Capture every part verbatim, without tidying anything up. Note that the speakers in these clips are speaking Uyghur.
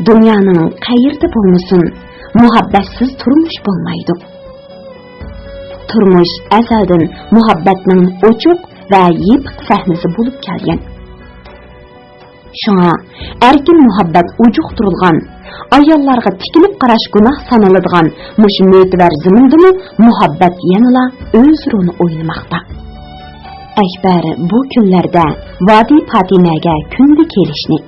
دۇنيانىڭ قەيىرىدە بولمىسۇن، مۇھەببەتسىز تۇرمۇش بولمايدۇ. تۇرمۇش ئەزەلدىن مۇھەببەتنىڭ ئوچۇق ۋە يېپىق سەھنىسى بولۇپ كەلگەن. شۇڭا ئەركىن مۇھەببەت ئۇجۇقتۇرۇلغان، ئاياللارغا تىكىلىپ قاراش گۇناھ سانىلىدىغان مۇشۇ مۆتىۋەر زېمىندىمۇ مۇھەببەت يەنىلا ئۆز رولىنى ئوينىماقتا. ئەكبەر بۇ كۈنلەردە ۋادى پاتىمەگە كۈندە كېلىشنى،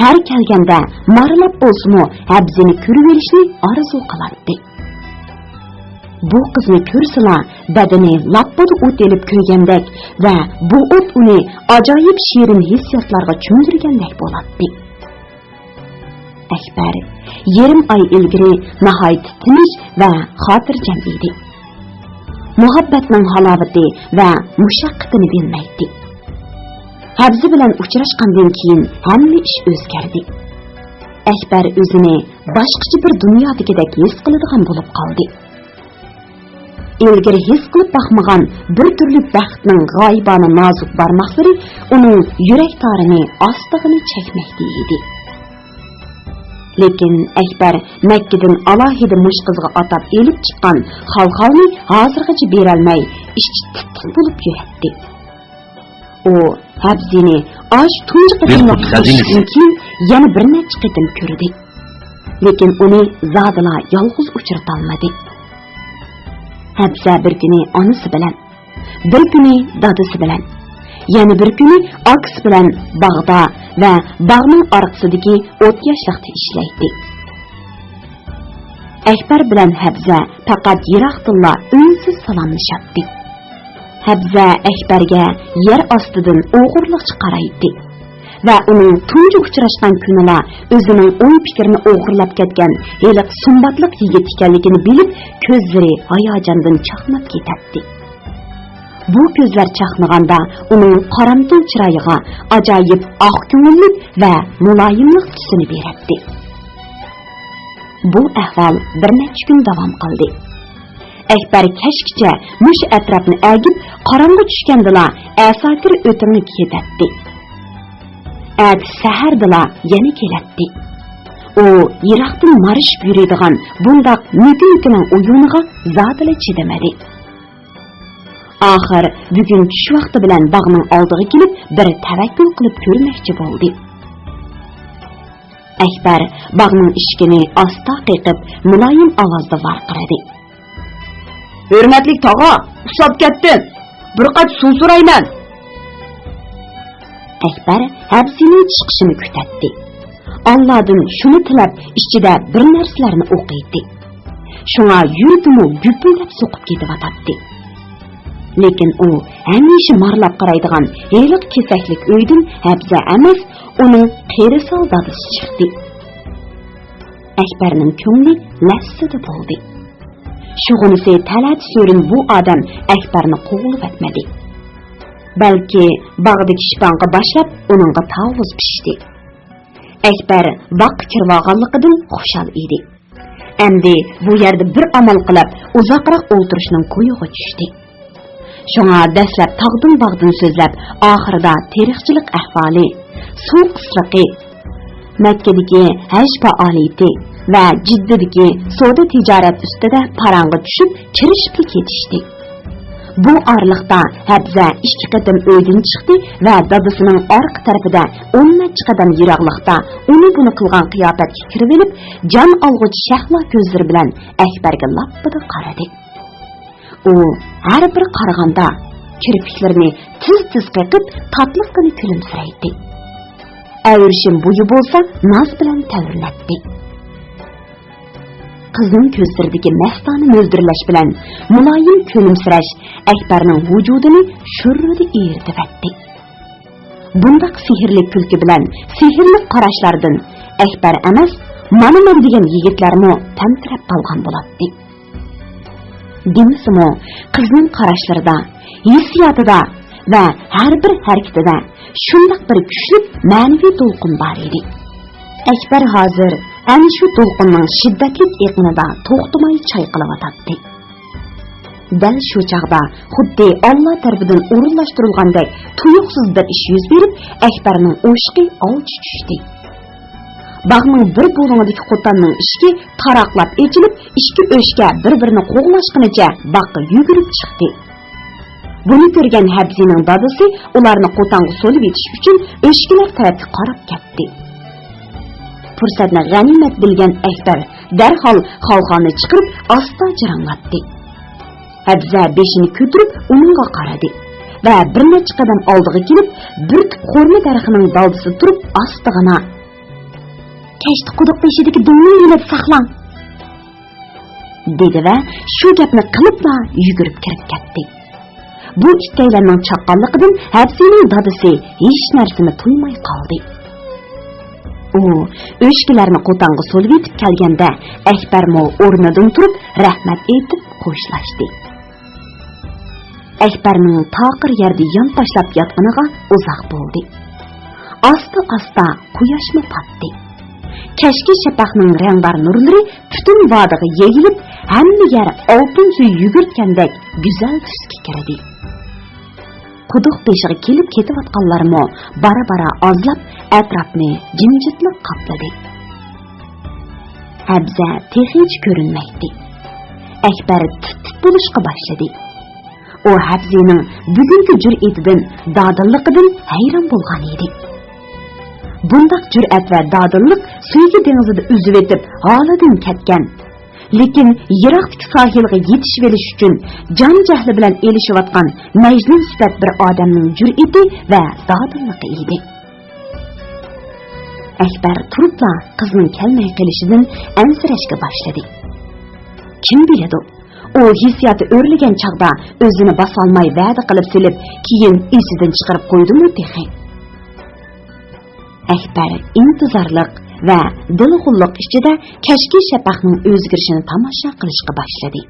ھەر كەلگەندە مارىلاپ بولسىمۇ ھەبزىنى كۆرۈۋېلىشنى ئارزۇ قىلاتتى. بۇ قىزنى كۆرسىلا، بەدىنى لاپپىدا ئوت ئېلىپ كۆيگەندەك ۋە بۇ ئوت ئۇنى ئاجايىپ شېرىن ھېسسىياتلارغا چۆمدۈرگەندەك بولاتتى. ئەكبەر يېرىم ئاي ئىلگىرى ناھايىتى تىنچ ۋە خاتىرجەم ئىدى. مۇھەببەتنىڭ ھالاۋىتى ۋە مۇشەققىتىنى بىلمەيتتى. ھەبزە بىلەن ئۇچراشقاندىن كېيىن ھەممە ئىش ئۆزگەردى. ئەكبەر ئۆزىنى باشقىچە بىر دۇنيادىكىدەك ھېس قىلىدىغان بولۇپ قالدى. ئىلگىرى ھېس قىلىپ باقمىغان بىر تۈرلۈك بەختنىڭ غايىبانە نازۇك بارماقلىرى ئۇنىڭ يۈرەك تارىنى ئاستىغىنە چەكمەكتە ئىدى. لېكىن ئەكبەر مەككىدىن ئالاھىدە مۇشۇ قىزغا ئاتاپ ئېلىپ چىققان خالخالنى ھازىرغىچە بېرەلمەي، ئىچى تىت-تىت بولۇپ يۈرەتتى. ئۇ ھەبزىنى ئاشۇ تۇنجى قېتىملىق كۆرۈشتىن كېيىن يەنە بىر نەچچە قېتىم كۆردى. لېكىن ئۇنى زادىلا يالغۇز ئۇچرىتالمىدى. ھەبزە بىر كۈنى ئانىسى بىلەن، بىر كۈنى دادىسى بىلەن، يەنە بىر كۈنى ئاكىسى بىلەن باغدا ۋە باغنىڭ ئارقىسىدىكى ئوتياشلىقتا ئىشلەيتتى. ئەكبەر بىلەن ھەبزە پەقەت يىراقتىنلا ئۈنسىز سالاملىشاتتى. ھەبزە ئەكبەرگە يەر ئاستىدىن ئوغرىلىقچە قارايتتى ۋە ئۇنىڭ تۇنجى ئۇچراشقان كۈنىلا ئۆزىنىڭ ئوي-پىكرىنى ئوغرىلاپ كەتكەن ھېلىقى سۇمباتلىق يىگىت ئىكەنلىكىنى بىلىپ، كۆزلىرى ھاياجاندىن چاقناپ كېتەتتى. بۇ كۆزلەر چاقنىغاندا ئۇنىڭ قارامتۇل چىرايىغا ئاجايىپ ئاق كۆڭۈللۈك ۋە مۇلايىملىق تۈسىنى بېرەتتى. بۇ ئەھۋال بىر نەچچە كۈن داۋام قىلدى. ئەكبەر كەچكىچە مۇشۇ ئەتراپنى ئەگىپ، قاراڭغۇ چۈشكەندىلا ئەساكىر ئۆتىڭى كېتەتتى. ئەتىسى سەھەردىلا يەنە كېلەتتى. ئۇ يىراقتىن مارىشىپ يۈرىدىغان بۇنداق مۆكە-مۆكىنىڭ ئويۇنىغا زادىلا چىدىمىدى. ئاخىر بۈگۈن چۈش ۋاقتى بىلەن باغنىڭ ئالدىغا كېلىپ، بىر تەۋەككۈل قىلىپ كۆرمەكچى بولدى. ئەكبەر باغنىڭ ئىشىكىنى ئاستا قېقىپ، مۇلايىم ئاۋازدا ۋارقىرىدى. ھۆرمەتلىك تاغا، ئۇسساپ كەتتىم. بىر قاچا سۇ سورايمەن. ئەكبەر ھەبزىنىڭ چىقىشىنى كۈتەتتى. ئاللادىن شۇنى تىلەپ، ئىچىدە بىر نەرسىلەرنى ئوقۇيتتى. شۇڭا يۈرىكىمۇ گۈپۈلدەپ سوقۇپ كېتىۋاتاتتى. لېكىن ئۇ ھەمىشە مارىلاپ قارايدىغان ھېلىقى كېسەكلىك ئۆيدىن ھەبزە ئەمەس، ئۇنىڭ قېرىسال دادىسى چىقتى. ئەكبەرنىڭ كۆڭلى لەرزىدە بولدى. شۇغىنىسى تەلەتە سۆرۈن بۇ ئادەم ئەكبەرنى قوغلىۋەتمىدى. بەلكى باغدىكى شىپاڭغا باشلاپ ئۇنىڭغا تاۋۇز پىشتى. ئەكبەر باغقا كىرىۋالغانلىقىدىن خۇشال ئىدى. ئەمدى بۇ يەردە بىر ئامال قىلىپ ئۇزاقراق ئولتۇرۇشنىڭ كويىغا چۈشتى. شۇڭا دەسلەپ تاغدىن باغدىن سۆزلەپ، ئاخىرىدا تېرىقچىلىق ئەھۋالى، سۇ قىسلىقى، مەككىدىكى ھەج پائالىيىتى ۋە جىددىدىكى سودا تىجارەت ئۈستىدە پاراڭغا چۈشۈپ، چىرىشىپلا كېتىشتى. بۇ ئارىلىقتا ھەبزە ئىككى قېتىم ئۆيدىن چىقتى ۋە دادىسىنىڭ ئارقا تەرىپىدە ئون نەچچە قەدەم يىراقلىقتا ئۇنى بۇنى قىلغان قىياپەتكە كىرىۋېلىپ، جان ئالغۇچ شەھلا كۆزلىرى بىلەن ئەكبەرگە لاپپىدە قارىدى. ئۇ ھەر بىر قارىغاندا كىرپىكلىرىنى تېز-تېز قېقىپ، تاتلىققىنە كۈلۈمسىرەيتتى. ئەۋرىشىم بويى بولسا ناز بىلەن تەۋرىنەتتى. قىزنىڭ كۆزلىرىدىكى مەستانە مۆلدۈرلەش بىلەن مۇلايىم كۈلۈمسىرەش ئەكبەرنىڭ ۋۇجۇدىنى شۈررىدە ئېرىتىۋەتتى. بۇنداق سېھىرلىك كۈلكە بىلەن سېھىرلىك قاراشلاردىن ئەكبەر ئەمەس، مانا مەن دېگەن يىگىتلەرمۇ تەمتىرەپ قالغان بولاتتى. دېمىسىمۇ، قىزنىڭ قاراشلىرىدا، ھېسسىياتىدا ۋە ھەر بىر ھەرىكىتىدە شۇنداق بىر كۈچلۈك مەنىۋى دولقۇن بار ئىدى. ئەكبەر ھازىر ئەنە شۇ دولقۇننىڭ شىددەتلىك ئېقىنىدا توختىماي چايقىلىۋاتاتتى. دەل شۇ چاغدا خۇددى ئاللا تەرىپىدىن ئورۇنلاشتۇرۇلغاندەك تۇيۇقسىز بىر ئىش يۈز بېرىپ، ئەكبەرنىڭ ئوشۇقى ئالجا چۈشتى. باغنىڭ بىر بۇلۇڭىدىكى قوتاننىڭ ئىشىكى تاراقلاپ ئېچىلىپ، ئىككى ئۆچكە بىر-بىرىنى قوغلاشقىنىچە باغقا يۈگۈرۈپ چىقتى. بۇنى كۆرگەن ھەبزىنىڭ دادىسى ئۇلارنى قوتانغا سولىۋېتىش ئۈچۈن ئۆچكىلەر تەرەپكە قاراپ كەتتى. پۇرسەتنى غەنىيمەت بىلگەن ئەكبەر دەرھال خالخالنى چىقىرىپ ئاستا جىرىڭلاتتى. ھەبزە بېشىنى كۆتۈرۈپ ئۇنىڭغا قارىدى ۋە بىر نەچچە قەدەم ئالدىغا كېلىپ، بىر تۈپ خورما دەرىخىنىڭ دالدىسىدا تۇرۇپ ئاستىغىنا، «كەچتە قۇدۇق بېشىدىكى دۆڭنى يېنىپ ساقلاڭ!» دېدى ۋە شۇ گەپنى قىلىپلا يۈگۈرۈپ كىرىپ كەتتى. بۇ ئىككىيلەننىڭ چاققانلىقىدىن ھەبزىنىڭ دادىسى ھېچ نەرسىنى تۇيماي قالدى. ئۇ ئۆچكىلەرنى قوتانغا سولىۋېتىپ كەلگەندە، ئەكبەرمۇ ئورنىدىن تۇرۇپ رەھمەت ئېيتىپ خوشلاشتى. ئەكبەرنىڭ تاقىر يەردە يان تاشلاپ ياتقىنىغا ئۇزاق بولدى. ئاستا-ئاستا قۇياشمۇ پاتتى. كەچكى شەپەقنىڭ رەڭدار نۇرلىرى پۈتۈن ۋادىغا يېيىلىپ، ھەممە يەر ئالتۇن سۈيى يۈگۈرتكەندەك گۈزەل تۈسكە كىردى. قۇدۇق بېشىغا كېلىپ كېتىۋاتقانلارمۇ بارا-بارا ئازلاپ، ئەتراپنى جىمجىتلىق قاپلىدى. ھەبزە تېخىچە كۆرۈنمەيتتى. ئەكبەر تىت-تىت بولۇشقا باشلىدى. ئۇ ھەبزىنىڭ بۈگۈنكى جۈرئىتىدىن، دادىللىقىدىن ھەيران بولغان ئىدى. بۇنداق جۈرئەت ۋە دادىللىق سۆيگۈ دېڭىزىدا ئۈزۈۋېتىپ ھالىدىن كەتكەن، لېكىن يىراقتىكى ساھىلغا يېتىشىۋېلىش ئۈچۈن جان-جەھلى بىلەن ئېلىشىۋاتقان مەجنۇن سۈپەت بىر ئادەمنىڭ جۈرئىتى ۋە دادىللىقى ئىدى. ئەكبەر تۇرۇپلا قىزنىڭ كەلمەي قېلىشىدىن ئەنسىرەشكە باشلىدى. كىم بىلىدۇ، ئۇ ھېسسىياتى ئۆرلىگەن چاغدا ئۆزىنى باسالماي ۋەدە قىلىپ سېلىپ، كېيىن ئېسىدىن چىقىرىپ قويدىمۇ تېخى؟ ئەكبەر ئىنتىزارلىق ۋە دىلغۇللۇق ئىچىدە كەچكى شەپەقنىڭ ئۆزگىرىشىنى تاماشا قىلىشقا باشلىدى.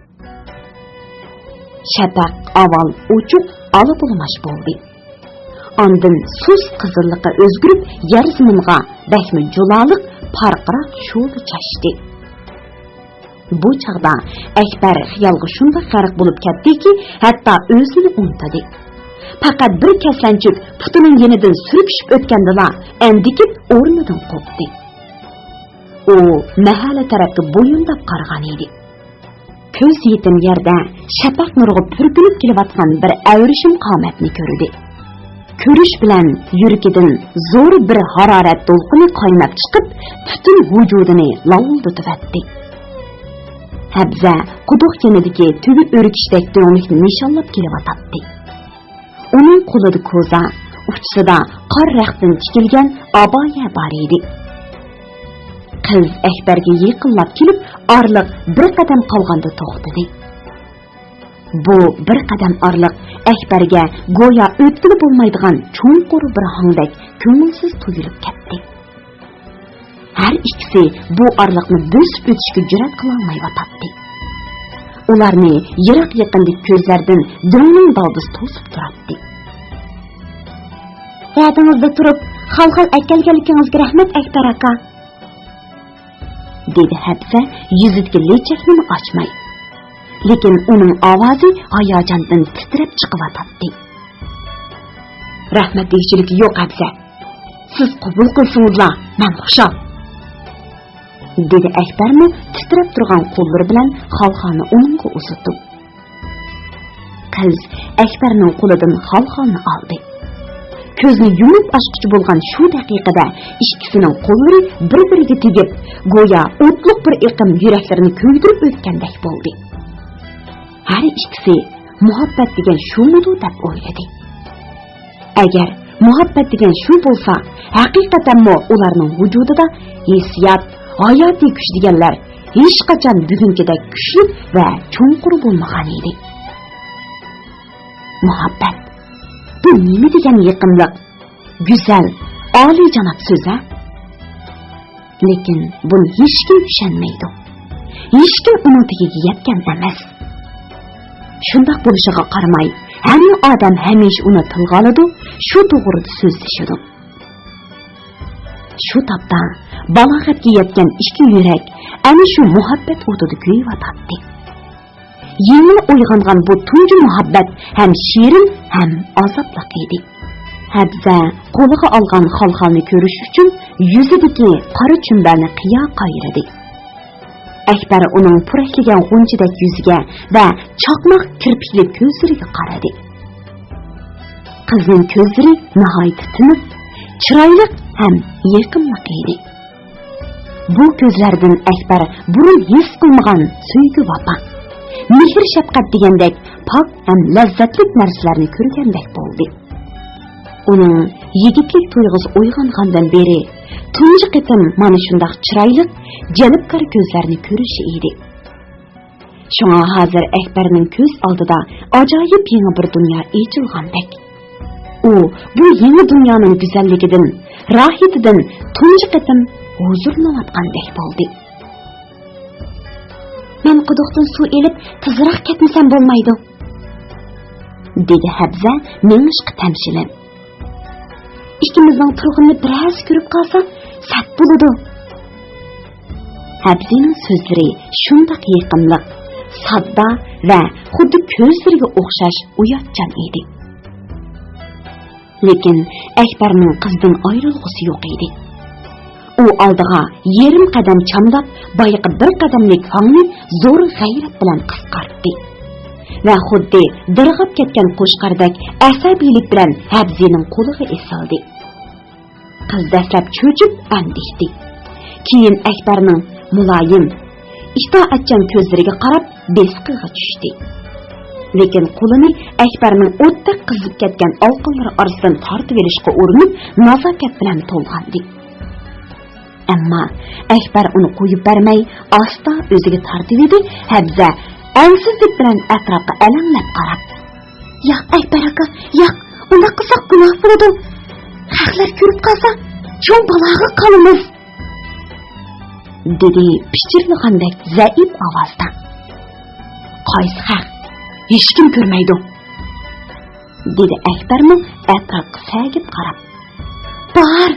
شەپەق ئاۋۋال ئوچۇق ئالا بۇلىماچ بولدى. ئاندىن سۇس قىزىللىققا ئۆزگىرىپ، يەر زېمىنغا بەكمۇ جۇلالىق پارقىراق شولا چاچتى. بۇ چاغدا ئەكبەر خىيالغا شۇنداق غەرق بولۇپ كەتتىكى، ھەتتا ئۆزىنى ئۇنتۇدى. پەقەت بىر كەسلەنچۈك پۇتىنىڭ يېنىدىن سۈركىشىپ ئۆتكەندىلا ئەندىكىپ ئورنىدىن قوپتى. ئۇ مەھەللە تەرەپكە بويۇنداپ قارىغان ئىدى. كۆز يېتىم يەردە شەپەق نۇرىغا پۈركىنىپ كېلىۋاتقان بىر ئەۋرىشىم قامەتنى كۆردى. كۆرۈش بىلەن يۈرىكىدىن زور بىر ھارارەت دولقۇنى قايناپ چىقىپ، پۈتۈن ۋۇجۇدىنى لاۋۇلدىتىۋەتتى. ھەبزە قۇدۇق يېنىدىكى تۈگە ئۆركۈشتەك دۆڭلۈكنى نىشانلاپ كېلىۋاتاتتى. ئۇنىڭ قولىدا كوزا، ئۇچىسىدا قار رەختتىن تىكىلگەن ئابايە بار ئىدى. قىز ئەكبەرگە يېقىنلاپ كېلىپ، ئارىلىق بىر قەدەم قالغاندا توختىدى. بۇ بىر قەدەم ئارىلىق ئەكبەرگە گويا ئۆتكىلى بولمايدىغان چوڭقۇر بىر ھاڭدەك كۆڭۈلسىز تۇيۇلۇپ كەتتى. ھەر ئىككىسى بۇ ئارىلىقنى بۆسۈپ ئۆتۈشكە جۈرئەت قىلالمايۋاتاتتى. ئۇلارنى يىراق-يېقىندىكى كۆزلەردىن دۆڭنىڭ دالدىسى توسۇپ تۇراتتى. ۋەدىڭىزدە تۇرۇپ، خالخال ئەكەلگەنلىكىڭىزگە رەھمەت، ئەكبەر ئاكا. دېدى ھەبزە يۈزىدىكى لېچەكنىمۇ ئاچماي. لېكىن ئۇنىڭ ئاۋازى ھاياجاندىن تىترەپ چىقىۋاتاتتى. رەھمەت دېگۈچىلىكى يوق، ھەبزە. سىز قوبۇل قىلسىڭىزلا، مەن خۇشال. دېدى ئەكبەرمۇ تىترەپ تۇرغان قوللىرى بىلەن خالخالنى ئۇنىڭغا ئۇزىتىپ. قىز ئەكبەرنىڭ قولىدىن خالخالنى ئالدى. كۆزنى يۇمۇپ ئاچقۇچە بولغان شۇ دەقىقىدە ئىككىسىنىڭ قوللىرى بىر-بىرىگە تېگىپ، گويا ئوتلۇق بىر ئېقىم يۈرەكلىرىنى كۆيدۈرۈپ ئۆتكەندەك بولدى. ھەر ئىككىسى مۇھەببەت دېگەن شۇمۇدۇ دەپ ئويلىدى. ئەگەر مۇھەببەت دېگەن شۇ بولسا، ھەقىقەتەنمۇ ئۇلارنىڭ ۋۇجۇدىدا ھېسسىيات، ھاياتىي كۈچ دېگەنلەر ھېچقاچان بۈگۈنكىدەك كۈچلۈك ۋە چوڭقۇر بولمىغان ئىدى. مۇھەببەت، بۇ نېمە دېگەن يېقىملىق، گۈزەل، ئالىيجاناب سۆز-ھە؟ لېكىن بۇنى ھېچكىم چۈشەنمەيدۇ. ھېچكىم ئۇنىڭ تېگىگە يەتكەن ئەمەس. شۇنداق بولۇشىغا قارىماي، ھەممە ئادەم ھەمىشە ئۇنى تىلغا ئالىدۇ، شۇ توغرىدا سۆزلىشىدۇ. شۇ تاپتا بالاغەتكە يەتكەن ئىككى يۈرەك ئەنە شۇ مۇھەببەت ئوتىدا كۆيۈۋاتاتتى. يېڭىلا ئويغانغان بۇ تۇنجى مۇھەببەت ھەم شېرىن، ھەم ئازابلىق ئىدى. ھەبزە قولىغا ئالغان خالخالنى كۆرۈش ئۈچۈن يۈزىدىكى قارا چۈمبەلنى قىيا قايرىدى. ئەكبەر ئۇنىڭ پۇرەكلىگەن غۇنچىدەك يۈزىگە ۋە چاقماق كىرپىكلىك كۆزلىرىگە قارىدى. قىزنىڭ كۆزلىرى ناھايىتى تىنىق، چىرايلىق ھەم يېقىملىق ئىدى. بۇ كۆزلەردىن ئەكبەر بۇرۇن ھېس قىلمىغان سۆيگۈ، ۋاپا، مېھىر-شەپقەت دېگەندەك پاك ھەم لەززەتلىك نەرسىلەرنى كۆرگەندەك بولدى. ئۇنىڭ يىگىتلىك تۇيغۇسى ئويغانغاندىن بېرى تۇنجى قېتىم مانا شۇنداق چىرايلىق، جەلپكار كۆزلەرنى كۆرۈشى ئىدى. شۇڭا ھازىر ئەكبەرنىڭ كۆز ئالدىدا ئاجايىپ يېڭى بىر دۇنيا ئېچىلغاندەك. ئۇ بۇ يېڭى دۇنيانىڭ گۈزەللىكىدىن، راھىتىدىن تۇنجى قېتىم ھۇزۇرلىنىۋاتقاندەك بولدى. مەن قۇدۇقتىن سۇ ئېلىپ، تېزرەك كەتمىسەم بولمايدۇ، دېدى ھەبزە مېڭىشقا تەمشىلىپ. ئىككىمىزنىڭ تۇرغىنىنى بىرەرسى كۆرۈپ قالسا، سەت بولىدۇ. ھەبزىنىڭ سۆزلىرى شۇنداق يېقىملىق، ساددا ۋە خۇددى كۆزلىرىگە ئوخشاش ئۇياتچان ئىدى. لېكىن ئەكبەرنىڭ قىزدىن ئايرىلغۇسى يوق ئىدى. ئۇ ئالدىغا يېرىم قەدەم چامداپ، بايىقى بىر قەدەملىك ھاڭنى زور غەيرەت بىلەن قىسقارتتى ۋە خۇددى دىرغاپ كەتكەن قوچقاردەك ئەسەبىيلىك بىلەن ھەبزىنىڭ قولىغا ئېسىلدى. قىز دەسلەپ چۆچۈپ ئەندىشتى. كېيىن ئەكبەرنىڭ مۇلايىم، ئىتائەتچان كۆزلىرىگە قاراپ بېسىقىغا چۈشتى. لېكىن قولىنى ئەكبەرنىڭ ئوتتەك قىزىپ كەتكەن ئالىقانلىرى ئارىسىدىن تارتىۋېلىشقا ئۇرۇنۇپ، نازاكەت بىلەن تولغاندى. ئەمما ئەكبەر ئۇنى قويۇپ بەرمەي، ئاستا ئۆزىگە تارتىۋىدى. ھەمزە ئەنسىزلىك بىلەن ئەتراپقا ئەلەڭلەپ قاراپ، ياق، ئەكبەر ئاكا، ياق، ئۇنداق قىلساق گۇناھ بولىدۇ. خەقلەر كۆرۈپ قالسا، چوڭ بالاغا قالىمىز، دېدى پىچىرلىغاندەك زەئىپ ئاۋازدا. قايسى خەق؟ ھېچكىم كۆرمەيدۇ، دېدى ئەكبەرمۇ ئەتراپقا سەگىپ قاراپ. بار!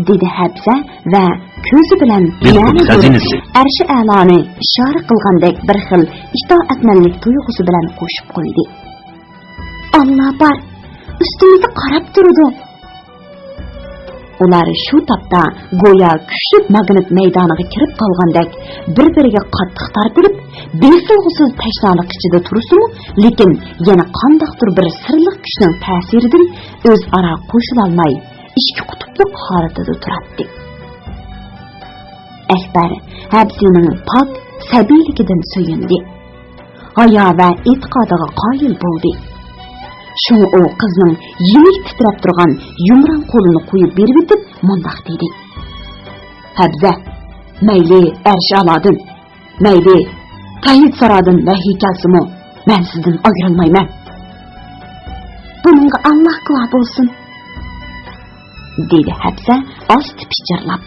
دېدى ھەبزە ۋە كۆزى بىلەن بىلقۇت خەزىنىسى ئەرشى ئەلانى ئىشارە قىلغاندەك بىر خىل ئىتائەتمەنلىك تۇيغۇسى بىلەن قوشۇپ قويدى. ئاللا بار! ئۈستىمىزدە قاراپ تۇرىدۇ! ئۇلار شۇ تاپتا گويا كۈچلۈك ماگنىت مەيدانىغا كىرىپ قالغاندەك بىر-بىرىگە قاتتىق تارتىلىپ، بېسىلغۇسىز تەشنالىق ئىچىدە تۇرسىمۇ، لېكىن يەنە قانداقتۇر بىر سىرلىق كۈچنىڭ تەسىرىدىن ئۆزئارا قوشۇلالماي، ئىككى قۇتۇپلۇق ھالىتىدە تۇراتتى. ئەكبەر ھەبزىنىڭ پاك سەبىيلىكىدىن سۆيۈندى. ھايا ۋە ئېتىقادىغا قايىل بولدى. شۇڭا ئۇ قىزنىڭ يېنىك تىترەپ تۇرغان يۇمران قولىنى قويۇپ بېرىۋېتىپ مۇنداق دېدى: ھەبزە، مەيلى ئەرش ئالادىن، مەيلى تەييىد سارادىن ۋەھىي كەلسىمۇ، مەن سىزدىن ئايرىلمايمەن. بۇنىڭغا ئاللا گۇۋاھ بولسۇن، دېدى ھەبزە ئاستا پىچىرلاپ.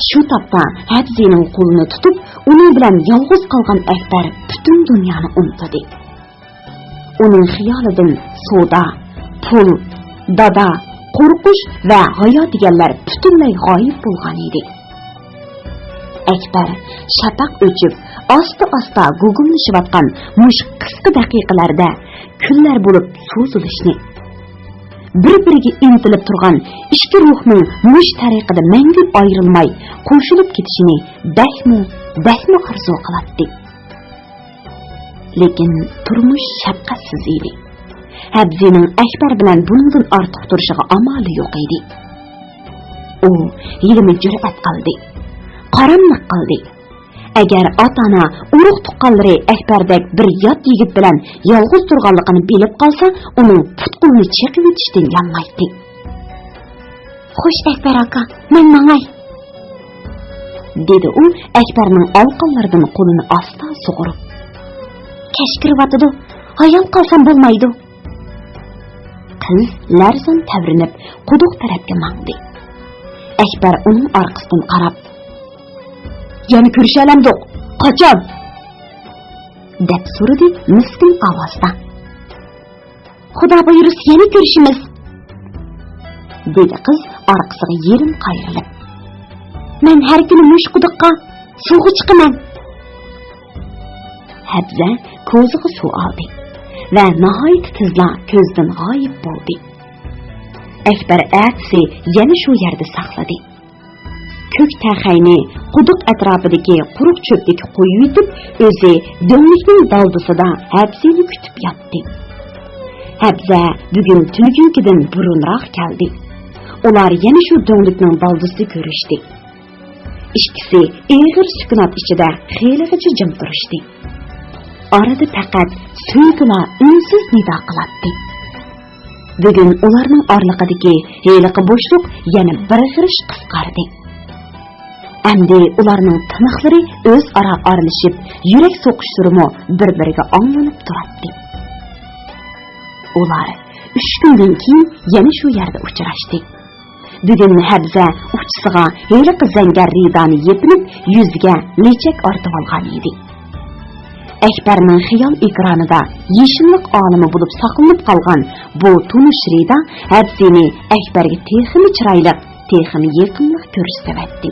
شۇ تاپتا ھەبزىنىڭ قولىنى تۇتۇپ، ئۇنىڭ بىلەن يالغۇز قالغان ئەكبەر پۈتۈن دۇنيانى ئۇنتۇدى. ئۇنىڭ خىيالىدىن سودا، پۇل، دادا، قورقۇش ۋە ھايا دېگەنلەر پۈتۈنلەي غايىب بولغان ئىدى. ئەكبەر شەپەق ئۆچۈپ، ئاستا-ئاستا گۇگۇملىشىۋاتقان مۇشۇ قىسقا دەقىقىلەردە كۈنلەر بولۇپ سوزۇلۇشنى، بىر-بىرىگە ئىنتىلىپ تۇرغان ئىككى روھنىڭ مۇشۇ تەرىقىدە مەڭگۈ ئايرىلماي قوشۇلۇپ كېتىشىنى بەكمۇ، بەكمۇ ئارزۇ قىلاتتى. لېكىن تۇرمۇش شەپقەتسىز ئىدى. ھەبزىنىڭ ئەكبەر بىلەن بۇنىڭدىن ئارتۇق تۇرۇشىغا ئامالى يوق ئىدى. ئۇ يەنىمۇ جۈرئەت قىلدى. قاراملىق قىلدى. ئەگەر ئاتا-ئانا، ئۇرۇق-تۇغقانلىرى ئەكبەردەك بىر يات يىگىت بىلەن يالغۇز تۇرغانلىقىنى بىلىپ قالسا، ئۇنىڭ پۇت-قولىنى چېقىۋېتىشتىن يانمايتتى. خوش، ئەكبەر ئاكا، مەن ماڭاي، دېدى ئۇ ئەكبەرنىڭ ئالىقانلىرىدىن قولىنى ئاستا سۇغۇرۇپ. كەچ كىرىۋاتىدۇ، ھايال قالسام بولمايدۇ. قىز لەرزان تەۋرىنىپ، قۇدۇق تەرەپكە ماڭدى. ئەكبەر ئۇنىڭ ئارقىسىدىن قاراپ، يەنە كۆرۈشەلەمدۇق؟ قاچان؟ دەپ سورىدى مىسكىن ئاۋازدا. خۇدا بۇيرۇسا يەنە كۆرۈشىمىز، دېدى قىز ئارقىسىغا يېرىم قايرىلىپ. مەن ھەر كۈنى مۇشۇ قۇدۇققا سۇغا چىقىمەن. ھەبزە كوزىغا سۇ ئالدى. ۋە ناھايىتى تېزلا كۆزدىن غايىب بولدى. ئەكبەر ئەتىسى يەنە شۇ يەردە ساقلىدى. كۆك تەخەينى، قۇدۇق ئەتراپىدىكى قۇرۇق چۆپلۈككە قويۇۋېتىپ، ئۆزى دۆڭلۈكنىڭ دالدىسىدا ھەبزىنى كۈتۈپ ياتتى. ھەبزە بۈگۈن تۈنۈگۈنكىدىن بۇرۇنراق كەلدى. ئۇلار يەنە شۇ دۆڭلۈكنىڭ دالدىسىدا كۆرۈشتى. ئىككىسى ئېغىر سۈكۈنات ئىچىدە خېلىغىچە جىم تۇرۇشتى. ئارىدا پەقەت سۆيگۈلا ئۈنسىز نىدا قىلاتتى. بۈگۈن ئۇلارنىڭ ئارىلىقىدىكى ھېلىقى بوشلۇق يەنە بىر غېرىش قىسقاردى. ئەمدى ئۇلارنىڭ تىنىقلىرى ئۆزئارا ئارىلىشىپ، يۈرەك سوقۇشلىرىمۇ بىر-بىرىگە ئاڭلىنىپ تۇراتتى. ئۇلار ئۈچ كۈندىن كېيىن يەنە شۇ يەردە ئۇچراشتى. بۈگۈن ھەبزە ئۇچىسىغا ھېلىقى زەڭگەر رىدانى يېپىنىپ، يۈزىگە لېچەك ئارتىۋالغان ئىدى. ئەكبەرنىڭ خىيال ئېكرانىدا يېشىللىق ئالىمى بولۇپ ساقلىنىپ قالغان بۇ تونۇش رىدا ھەبزىنى ئەكبەرگە تېخىمۇ چىرايلىق، تېخىمۇ يېقىملىق كۆرسىتىۋەتتى.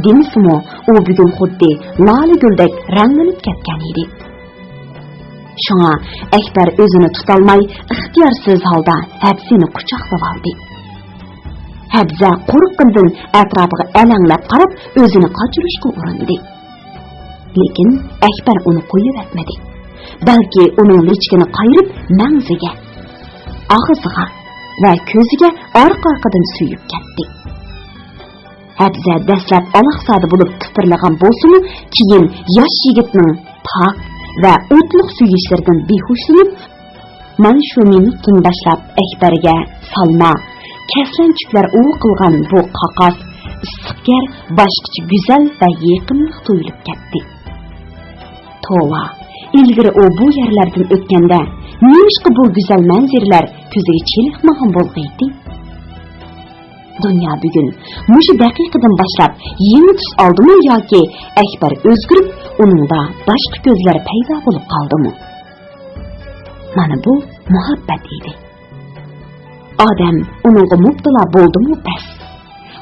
دېمىسىمۇ، ئۇ بۈگۈن خۇددى لالە گۈلدەك رەڭلىنىپ كەتكەن ئىدى. شۇڭا ئەكبەر ئۆزىنى تۇتالماي، ئىختىيارسىز ھالدا ھەبزىنى قۇچاقلىۋالدى. ھەبزە قورققىنىدىن ئەتراپىغا ئەلەڭلەپ قاراپ، ئۆزىنى قاچۇرۇشقا ئۇرۇندى. لېكىن ئەكبەر ئۇنى قويۇۋەتمىدى. بەلكى ئۇنىڭ لىچىكىنى قايرىپ، مەڭزىگە، ئاغزىغا ۋە كۆزىگە ئارقا-ئارقىدىن سۆيۈپ كەتتى. ھەبزە دەسلەپ ئالاقزادە بولۇپ تىپىرلىغان بولسىمۇ، كېيىن ياش يىگىتنىڭ پاك ۋە ئوتلۇق سۆيۈشلىرىدىن بىھوشلىنىپ، مانا شۇ مىنۇتتىن باشلاپ ئەكبەرگە سالما، كەسلەنچۈكلەر ئۇۋا قىلغان بۇ قاقاس، ئىسسىق يەر باشقىچە گۈزەل ۋە يېقىملىق تۇيۇلۇپ كەتتى. توۋا، ئىلگىرى ئۇ بۇ يەرلەردىن ئۆتكەندە، نېمىشقا بۇ گۈزەل مەنزىرىلەر كۆزىگە چېلىقمىغان بولغىيتى؟ دۇنيا بۈگۈن مۇشۇ دەقىقىدىن باشلاپ يېڭى تۈس ئالدىمۇ ياكى ئەكبەر ئۆزگىرىپ، ئۇنىڭدا باشقا كۆزلەر پەيدا بولۇپ قالدىمۇ؟ مانا بۇ مۇھەببەت ئىدى. ئادەم ئۇنىڭغا مۇپتىلا بولدىمۇ بەس.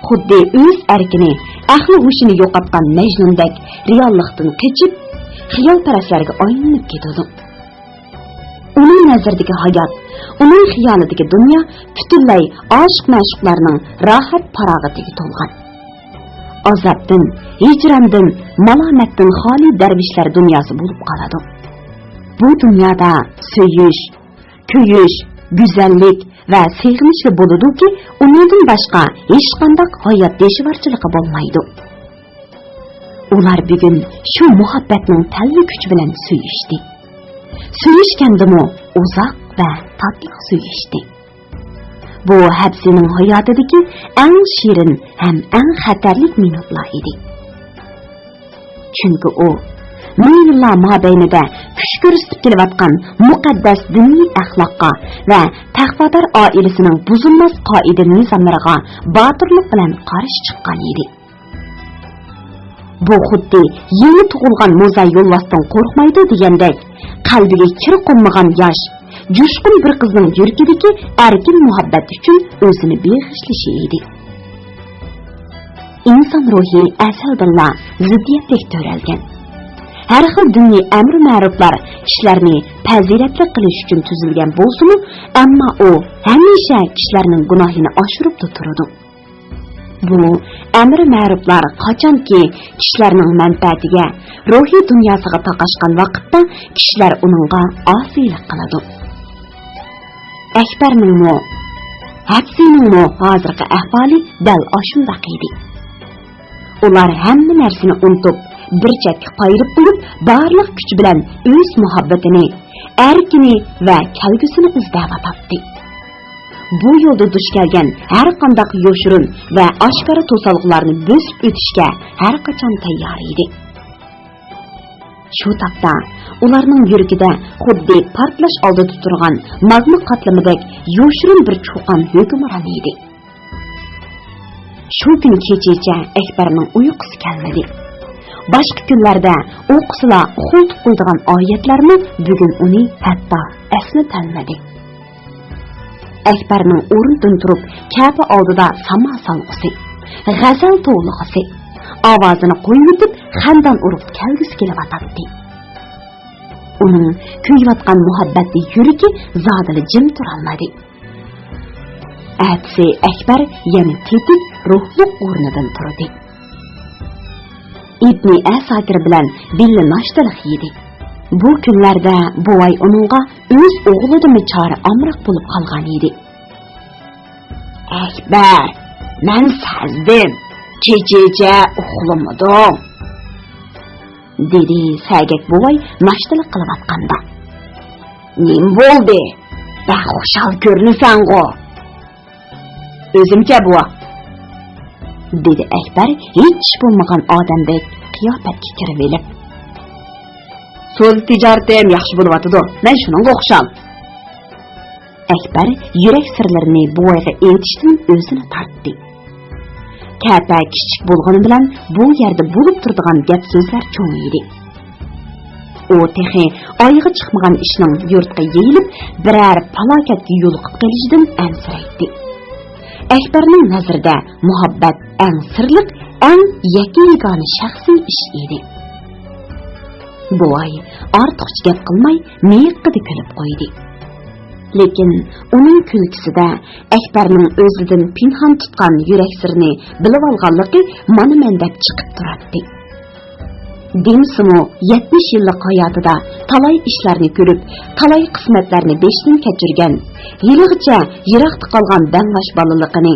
خۇددى ئۆز ئەركىنى، ئەقلى ھوشىنى يوقاتقان مەجنۇندەك رېئاللىقتىن قېچىپ، خىيالپەرەسلەرگە ئايلىنىپ كېتىدۇ. ئۇنىڭ نەزىرىدىكى ھايات، ئۇنىڭ خىيالىدىكى دۇنيا پۈتۈنلەي ئاشىق-مەشۇقلارنىڭ راھەت-پاراغىتىگە تولغان. ئازابتىن، ھىجراندىن، مالامەتتىن خالىي دەرۋىشلەر دۇنياسى بولۇپ قالىدۇ. بۇ دۇنيادا سۆيۈش، كۆيۈش، گۈزەللىك ۋە سېغىنىشلا بولىدۇكى، ئۇنىڭدىن باشقا ھېچقانداق ھايات دىشۋارچىلىقى بولمايدۇ. ئۇلار بۈگۈن شۇ مۇھەببەتنىڭ تەلۋە كۈچى بىلەن سۆيۈشتى. سۆيۈشكەندىمۇ ئۇزاق ۋە تاتلىق سۆيۈشتى. بۇ ھەبسىنىڭ ھاياتىدىكى ئەڭ شېرىن ھەم ئەڭ خەتەرلىك مىنۇتلار ئىدى. چۈنكى ئۇ مىڭ يىللار مابەينىدە كۈچ كۆرسىتىپ كېلىۋاتقان مۇقەددەس دىنىي ئەخلاققا ۋە تەقۋادار ئائىلىسىنىڭ بۇزۇلماس قائىدە-نىزاملىرىغا باتۇرلۇق بىلەن قارشى چىققان ئىدى. بۇ خۇددى يېڭى تۇغۇلغان موزا يولۋاستىن قورقمايدۇ دېگەندەك، قەلبىگە كىر قونمىغان ياش، جۇشقۇن بىر قىزنىڭ يۈرىكىدىكى ئەركىن مۇھەببەت ئۈچۈن ئۆزىنى بېغىشلىشى ئىدى. ئىنسان روھى ئەزەلدىنلا زىددىيەتلىك تۆرەلگەن. ھەر خىل دىنىي ئەمرى مەرۇپلار كىشىلەرنى پەزىلەتلىك قىلىش ئۈچۈن تۈزۈلگەن بولسىمۇ، ئەمما ئۇ ھەمىشە كىشىلەرنىڭ گۇناھىنى ئاشۇرۇپلا تۇرىدۇ. بۇ ئەمرى مەرۇپلار قاچانكى كىشىلەرنىڭ مەنپەئەتىگە، روھىي دۇنياسىغا تاقاشقان ۋاقىتتا، كىشىلەر ئۇنىڭغا ئاسىيلىق قىلىدۇ. ئەكبەرنىڭمۇ، ھەپسىنىڭمۇ ھازىرقى ئەھۋالى دەل ئاشۇنداق ئىدى. ئۇلار ھەممە نەرسىنى ئۇنتۇپ، بىر چەتكە قايرىپ قويۇپ، بارلىق كۈچى بىلەن ئۆز مۇھەببىتىنى، ئەركىنى ۋە كەلگۈسىنى ئىزدەۋاتاتتى. بۇ يولدا دۇچ كەلگەن ھەر قانداق يوشۇرۇن ۋە ئاشكارا توسالغۇلارنى بۆسۈپ ئۆتۈشكە ھەر قاچان تەييار ئىدى. شۇ تاپتا ئۇلارنىڭ يۈرىكىدە خۇددى پارتلاش ئالدىدا تۇرغان ماگما قاتلىمىدەك يوشۇرۇن بىر چۇقان ھۆكۈمران ئىدى. شۇ كۈنى كېچىچە ئەكبەرنىڭ ئۇيقۇسى كەلمىدى. باشقا كۈنلەردە ئوقۇسىلا ئۇخلىتىپ قويىدىغان ئايەتلەرمۇ بۈگۈن ئۇنى ھەتتا ئەسنىتەلمىدى. ئەكبەرنىڭ ئورنىدىن تۇرۇپ، كەپە ئالدىدا ساما سالغۇسى، غەزەل توۋلىغۇسى، ئاۋازىنى قويۇۋېتىپ، خەندان ئۇرۇپ كەلگۈسى كېلىۋاتاتتى. ئۇنىڭ كۆيۈۋاتقان مۇھەببەتلىك يۈرىكى زادىلا جىم تۇرالمىدى. ئەتىسى ئەكبەر يەنە تېتىك روھلۇق ئورنىدىن تۇردى. ئىبنى ئەساكىر بىلەن بىللە ناشتىلىق يېدى. بۇ كۈنلەردە بوۋاي ئۇنىڭغا ئۆز ئوغلىدىنمۇ چارە ئامراق بولۇپ قالغان ئىدى. ئەكبەر، مەن سەزدىم، كېچىچە ئۇخلىمىدىڭ، دېدى سەگەك بوۋاي ناشتىلىق قىلىۋاتقاندا. نېمە بولدى؟ بەك خۇشال كۆرۈنىسەنغۇ. ئۆزۈمچە بوۋا، دېدى ئەكبەر ھېچ بولمىغان ئادەمدەك قىياپەتكە كىرىۋېلىپ. سودا تىجارىتىم ياخشى بولۇۋاتىدۇ، مەن شۇنىڭغا خۇشال. ئەكبەر يۈرەك سىرلىرىنى بوۋايغا ئېيتىشتىن ئۆزىنى تارتتى. كەپە كىچىك بولغىنى بىلەن بۇ يەردە بولۇپ تۇرىدىغان گەپ سۆزلەر چوڭ ئىدى. ئۇ تېخى ئايىغى چىقمىغان ئىشنىڭ يۇرتقا يېيىلىپ، بىرەر پالاكەتكە يولۇقۇپ قېلىشىدىن ئەنسىرەيتتى. ئەكبەرنىڭ نەزىرىدە مۇھەببەت ئەڭ سىرلىق، ئەڭ يەككە-يېگانە شەخسىي ئىش ئىدى. بوۋاي ئارتۇقچە گەپ قىلماي، مىيىققىدە كۈلۈپ قويدى. لېكىن ئۇنىڭ كۈلكىسىدە ئەكبەرنىڭ ئۆزىدىن پىنھان تۇتقان يۈرەك سىرىنى بىلىۋالغانلىقى مانا مەندەك چىقىپ تۇراتتى. دېمىسىمۇ، يەتمىش يىللىق ھاياتىدا تالاي ئىشلارنى كۆرۈپ، تالاي قىسمەتلەرنى بېشىدىن كەچۈرگەن، ھېلىغىچە يىراقتا قالغان دەڭلەش بالىلىقىنى،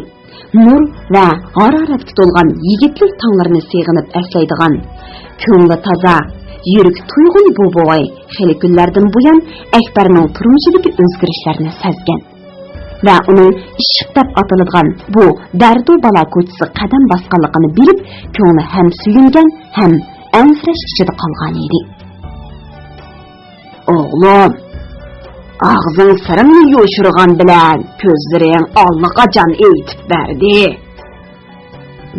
نۇر ۋە ھارارەتكە تولغان يىگىتلىك تاڭلىرىنى سېغىنىپ ئەسلەيدىغان، كۆڭلى تازا، يۈرىكى تۇيغۇن بۇ بوۋاي خېلى كۈنلەردىن بۇيان ئەكبەرنىڭ تۇرمۇشىدىكى ئۆزگىرىشلەرنى سەزگەن ۋە ئۇنىڭ ئىشق دەپ ئاتىلىدىغان بۇ دەردۇ بالا كوچىسىغا قەدەم باسقانلىقىنى بىلىپ، كۆڭلى ھەم سۆيۈنگەن، ھەم ئەنسىرەش ئىچىدە قالغان ئىدى. ئوغلۇم، ئاغزىڭ سىرىڭنى يوشۇرغان بىلەن كۆزلىرىڭ ئاللىقاچان ئېيتىپ بەردى،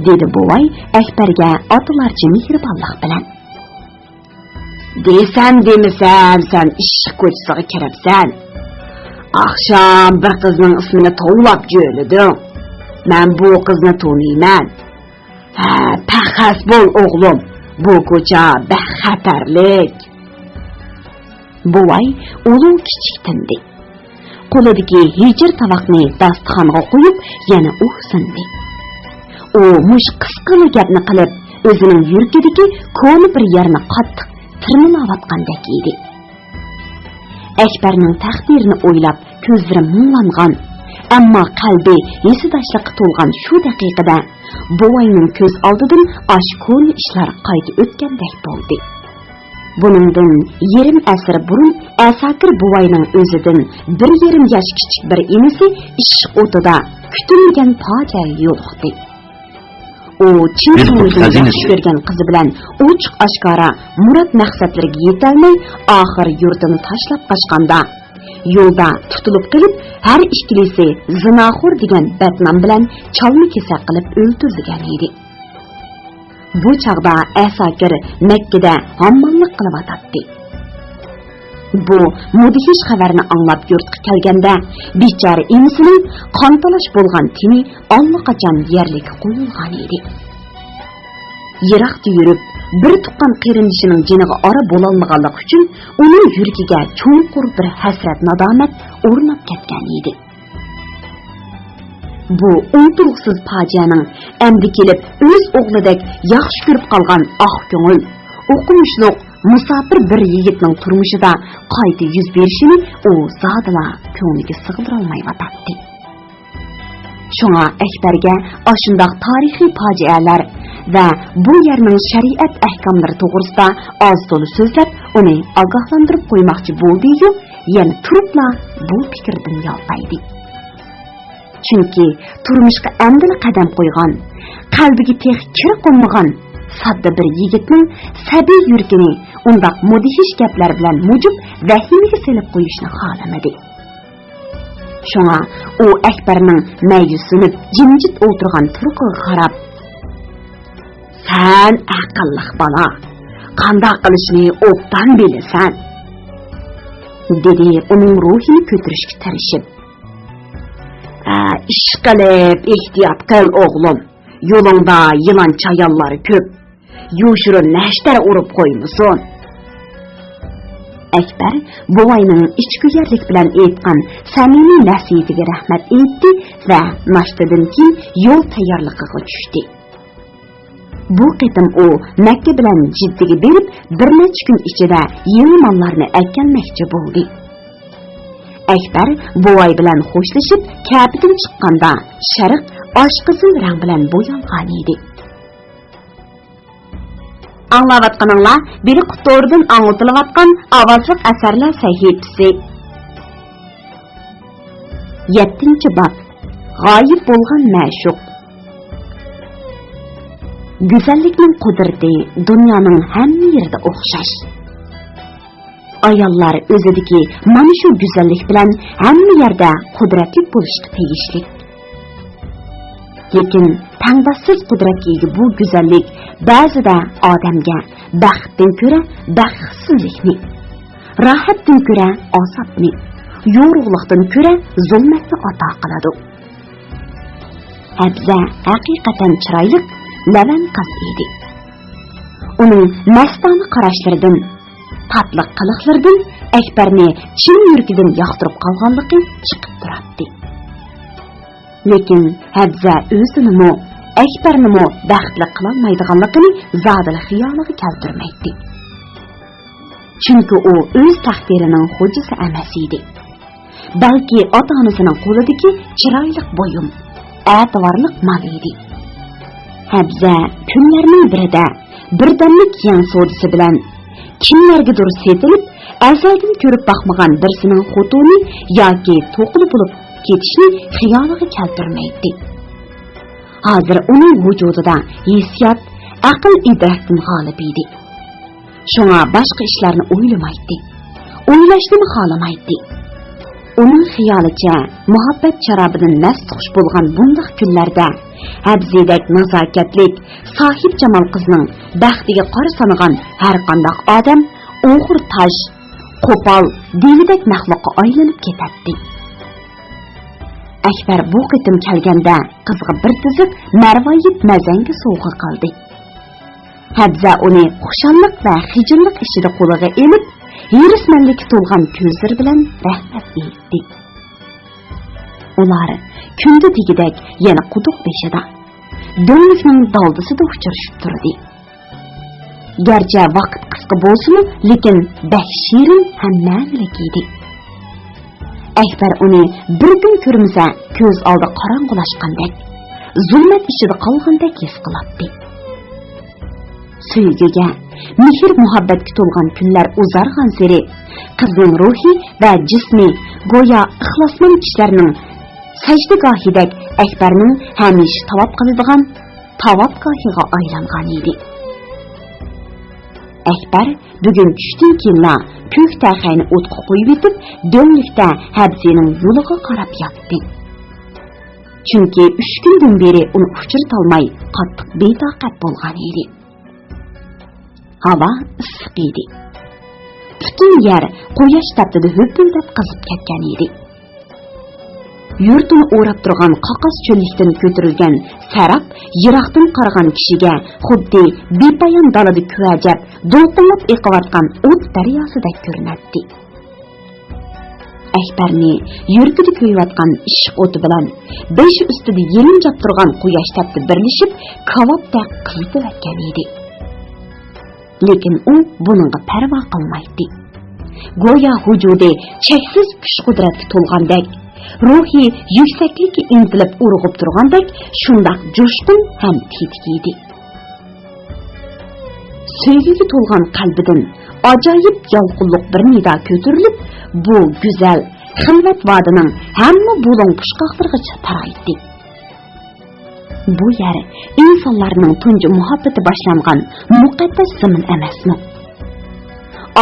دېدى بوۋاي ئەكبەرگە ئاتىلارچە مېھرىبانلىق بىلەن. دېسەم دېمىسەم، سەن ئىشق كوچىسىغا كىرىپسەن. ئاخشام بىر قىزنىڭ ئىسمىنى توۋلاپ جۆيلىدىڭ. مەن بۇ قىزنى تونۇيمەن. ھە، پەخەس بول، ئوغلۇم، بۇ كوچا بەك خەتەرلىك. بوۋاي ئۇلۇ كىچىك تىندى. قولىدىكى ھېچىر تاۋاقنى داستىخانغا قويۇپ، يەنە ئۇھسىندى. ئۇ مۇشۇ قىسقىلا گەپنى قىلىپ، ئۆزىنىڭ يۈرىكىدىكى كونا بىر يەرنى قاتتىق تىرمىلاۋاتقاندەك ئىدى. ئەكبەرنىڭ تەقدىرىنى ئويلاپ، كۆزلىرى مۇڭلانغان، ئەمما قەلبى ھېسداشلىققا تولغان شۇ دەقىقىدە، بوۋاينىڭ كۆز ئالدىدىن ئاشۇ كونا ئىشلار قايتا ئۆتكەندەك بولدى. بۇنىڭدىن يېرىم ئەسىر بۇرۇن ئەساكىر بوۋاينىڭ ئۆزىدىن بىر يېرىم ياش كىچىك بىر ئىنىسى ئىششىق ئوتىدا كۈتۈلمىگەن پاجىئەگە يولۇقتى. ئۇ چىن كۆڭلىدىن ياخشى كۆرگەن قىزى بىلەن ئوچۇق ئاشكارا مۇراد مەقسەتلىرىگە يېتەلمەي، ئاخىر يۇرتىنى تاشلاپ قاچقاندا، يولدا تۇتۇلۇپ قېلىپ، ھەر ئىككىلىسى زىناخور دېگەن بەتنام بىلەن چالما كېسەك قىلىپ ئۆلتۈرۈلگەن ئىدى. بۇ چاغدا ئەساكىر مەككىدە ھامماللىق قىلىۋاتاتتى. بۇ مۇدھىش خەۋەرنى ئاڭلاپ يۇرتقا كەلگەندە، بىچارە ئىنىسىنىڭ قان تالاش بولغان تېنى ئاللىقاچان يەرلىككە قويۇلغان ئىدى. يىراقتا يۈرۈپ، بىر تۇغقان قېرىندىشىنىڭ جېنىغا ئارا بولالمىغانلىقى ئۈچۈن ئۇنىڭ يۈرىكىگە چوڭقۇر بىر ھەسرەت-نادامەت ئورناپ كەتكەن ئىدى. بۇ ئۇنتۇلغۇسىز پاجىئەنىڭ ئەمدى كېلىپ ئۆز ئوغلىدەك ياخشى كۆرۈپ قالغان ئاق كۆڭۈل، ئوقۇمۇشلۇق، مۇساپىر بىر يىگىتنىڭ تۇرمۇشىدا قايتا يۈز بېرىشىنى ئۇ زادىلا كۆڭلىگە سىغدۇرالمايۋاتاتتى. شۇڭا ئەكبەرگە ئاشۇنداق تارىخىي پاجىئەلەر ۋە بۇ يەرنىڭ شەرىئەت ئەھكاملىرى توغرىسىدا ئاز-تولا سۆزلەپ، ئۇنى ئاگاھلاندۇرۇپ قويماقچى بولدى-يۇ، يەنە تۇرۇپلا بۇ پىكىردىن يالتايدى. چۈنكى تۇرمۇشقا ئەمدىلا قەدەم قويغان، قەلبىگە تېخى كىر قونمىغان ساددا بىر يىگىتنىڭ سەبىي يۈرىكىنى ئۇنداق مۇدھىش گەپلەر بىلەن مۇجۇپ ۋەھىمىگە سېلىپ قويۇشنى خالىمىدى. شۇڭا ئۇ ئەكبەرنىڭ مەيۈسلىنىپ جىمجىت ئولتۇرغان تۇرقىغا قاراپ، سەن ئەقىللىق بالا، قانداق قىلىشنى ئوبدان بىلىسەن، دېدى ئۇنىڭ روھىنى كۆتۈرۈشكە تىرىشىپ. ئە، ئىشقىلىپ ئېھتىيات قىل، ئوغلۇم. يولۇڭدا يىلان چايانلار كۆپ. يوشۇرۇن نەشتەر ئۇرۇپ قويمىسۇن. ئەكبەر بوۋاينىڭ ئىچكۆيەرلىك بىلەن ئېيتقان سەمىمىي نەسىھىتىگە رەھمەت ئېيتتى ۋە ناشتىدىن كېيىن يول تەييارلىقىغا چۈشتى. بۇ قېتىم ئۇ مەككە بىلەن جىددىگە بېرىپ، بىر نەچچە كۈن ئىچىدە يېڭى ماللارنى ئەكەلمەكچى بولدى. ئەكبەر بوۋاي بىلەن خوشلىشىپ، كەپىدىن چىققاندا، شەرق ئاچ قىزىل رەڭ بىلەن بويالغان ئىدى. ئاڭلاۋاتقىنىڭلار بېلىق تورىدىن ئاڭلىتىلىۋاتقان ئاۋازلىق ئەسەرلەر سەھىپىسى. يەتتىنچى باب. غايىب بولغان مەشۇق. گۈزەللىكنىڭ قۇدرىتى دۇنيانىڭ ھەممە يېرىدە ئوخشاش. ئاياللار ئۆزىدىكى مانا شۇ گۈزەللىك بىلەن ھەممە يەردە قۇدرەتلىك بولۇشقا تېگىشلىك. لېكىن تەڭداشسىز قۇدرەتكە ئىگە بۇ گۈزەللىك بەزىدە ئادەمگە بەختتىن كۆرە بەختسىزلىكنى، راھەتتىن كۆرە ئازابنى، يورۇقلۇقتىن كۆرە زۇلمەتنى ئاتا قىلىدۇ. ھەبزە ھەقىقەتەن چىرايلىق، لەۋەن قىز ئىدى. ئۇنىڭ مەستانە قاراشلىرىدىن، تاتلىق قىلىقلىرىدىن ئەكبەرنى چىن يۈرىكىدىن ياقتۇرۇپ قالغانلىقى چىقىپ تۇراتتى. لېكىن ھەبزە ئۆزىنىمۇ، ئەكبەرنىمۇ بەختلىك قىلالمايدىغانلىقىنى زادىلا خىيالىغا كەلتۈرمەيتتى. چۈنكى ئۇ ئۆز تەقدىرىنىڭ خوجىسى ئەمەس ئىدى. بەلكى ئاتا-ئانىسىنىڭ قولىدىكى چىرايلىق بۇيۇم، ئەتىۋارلىق مال ئىدى. ھەبزە كۈنلەرنىڭ بىرىدە بىردەملىك يەڭ سودىسى بىلەن كىملەرگىدۇر سېتىلىپ، ئەزەلدىن كۆرۈپ باقمىغان بىرسىنىڭ خوتۇنى ياكى توقىلى بولۇپ كېتىشنى خىيالىغا كەلتۈرمەيتتى. ھازىر ئۇنىڭ ۋۇجۇدىدا ھېسسىيات، ئەقىل-ئىدراكتىن غالىب ئىدى. شۇڭا باشقا ئىشلارنى ئويلىمايتتى. ئويلاشنىمۇ خالىمايتتى. ئۇنىڭ خىيالىچە، مۇھەببەت شارابىدىن مەست خۇش بولغان بۇنداق كۈنلەردە ھەبزىدەك نازاكەتلىك، ساھىبجامال قىزنىڭ بەختىگە قارا سانىغان ھەرقانداق ئادەم ئوغرى تاش، قوپال، دېۋىدەك مەخلۇققا ئايلىنىپ كېتەتتى. ئەكبەر بۇ قېتىم كەلگەندە قىزغا بىر تىزىق مەرۋايىت مەزەڭگە سوۋغا قىلدى. ھەبزە ئۇنى خۇشاللىق ۋە خىجىللىق ئىچىدە قولىغا ئېلىپ، ھېرىسمەنلىككە تولغان كۆزلىرى بىلەن رەھمەت ئېيتتى. ئۇلار كۈندە دېگۈدەك يەنە قۇدۇق بېشىدا، دۆڭلۈكنىڭ دالدىسىدا ئۇچرىشىپ تۇردى. گەرچە ۋاقىت قىسقا بولسىمۇ، لېكىن بەك شېرىن ھەم مەنىلىك ئىدى. ئەكبەر ئۇنى بىر كۈن كۆرمىسە، كۆز ئالدى قاراڭغۇلاشقاندەك، زۇلمەت ئىچىدە قالغاندەك ھېس قىلاتتى. سۆيگۈگە، مېھىر-مۇھەببەتكە تولغان كۈنلەر ئۇزارغانسېرى، قىزنىڭ روھى ۋە جىسمى گويا ئىخلاسمەن كىشىلەرنىڭ سەجدىگاھىدەك ئەكبەرنىڭ ھەمىشە تاۋاپ قىلىدىغان تاۋاپگاھىغا ئايلانغان ئىدى. ئەكبەر بۈگۈن چۈشتىن كېيىنلا كۆك تەخەينى ئوتقا قويۇۋېتىپ، دۆڭلۈكتە ھەبزىنىڭ يولىغا قاراپ ياتتى. چۈنكى ئۈچ كۈندىن بېرى ئۇنى ئۇچرىتالماي، قاتتىق بىتاقەت بولغان ئىدى. ھاۋا ئىسسىق ئىدى. پۈتۈن يەر قۇياش تەپتىدە ھۈپۈلدەپ قىزىپ كەتكەن ئىدى. يۇرتىنى ئوراپ تۇرغان قاقاس چۆللۈكتىن كۆتۈرۈلگەن سەراب يىراقتىن قارىغان كىشىگە خۇددى بىپايان دالىدا كۆۋەجەپ، دولقۇنلاپ ئېقىۋاتقان ئوت دەرياسىدەك كۆرۈنەتتى. ئەكبەرنى يۈرىكىدە كۆيۈۋاتقان ئىشق ئوتى بىلەن بېشى ئۈستىدە يېلىنجاپ تۇرغان قۇياش تەپتى بىرلىشىپ، كاۋاپتەك قىزىتىۋەتكەن ئىدى. لېكىن ئۇ بۇنىڭغا پەرۋا قىلمايتتى. گويا ۋۇجۇدى چەكسىز كۈچ-قۇدرەتكە تولغاندەك، روھى يۈكسەكلىككە ئىنتىلىپ ئۇرغۇپ تۇرغاندەك، شۇنداق جۇشقۇن ھەم تېتىك ئىدى. سۆيگۈگە تولغان قەلبىدىن ئاجايىپ يالقۇنلۇق بىر نىدا كۆتۈرۈلۈپ، بۇ گۈزەل خىلۋەت ۋادىنىڭ ھەممە بۇلۇڭ-پۇچقاقلىرىغىچە تارايتتى. بۇ يەر ئىنسانلارنىڭ تۇنجى مۇھەببىتى باشلانغان مۇقەددەس زېمىن ئەمەسمۇ؟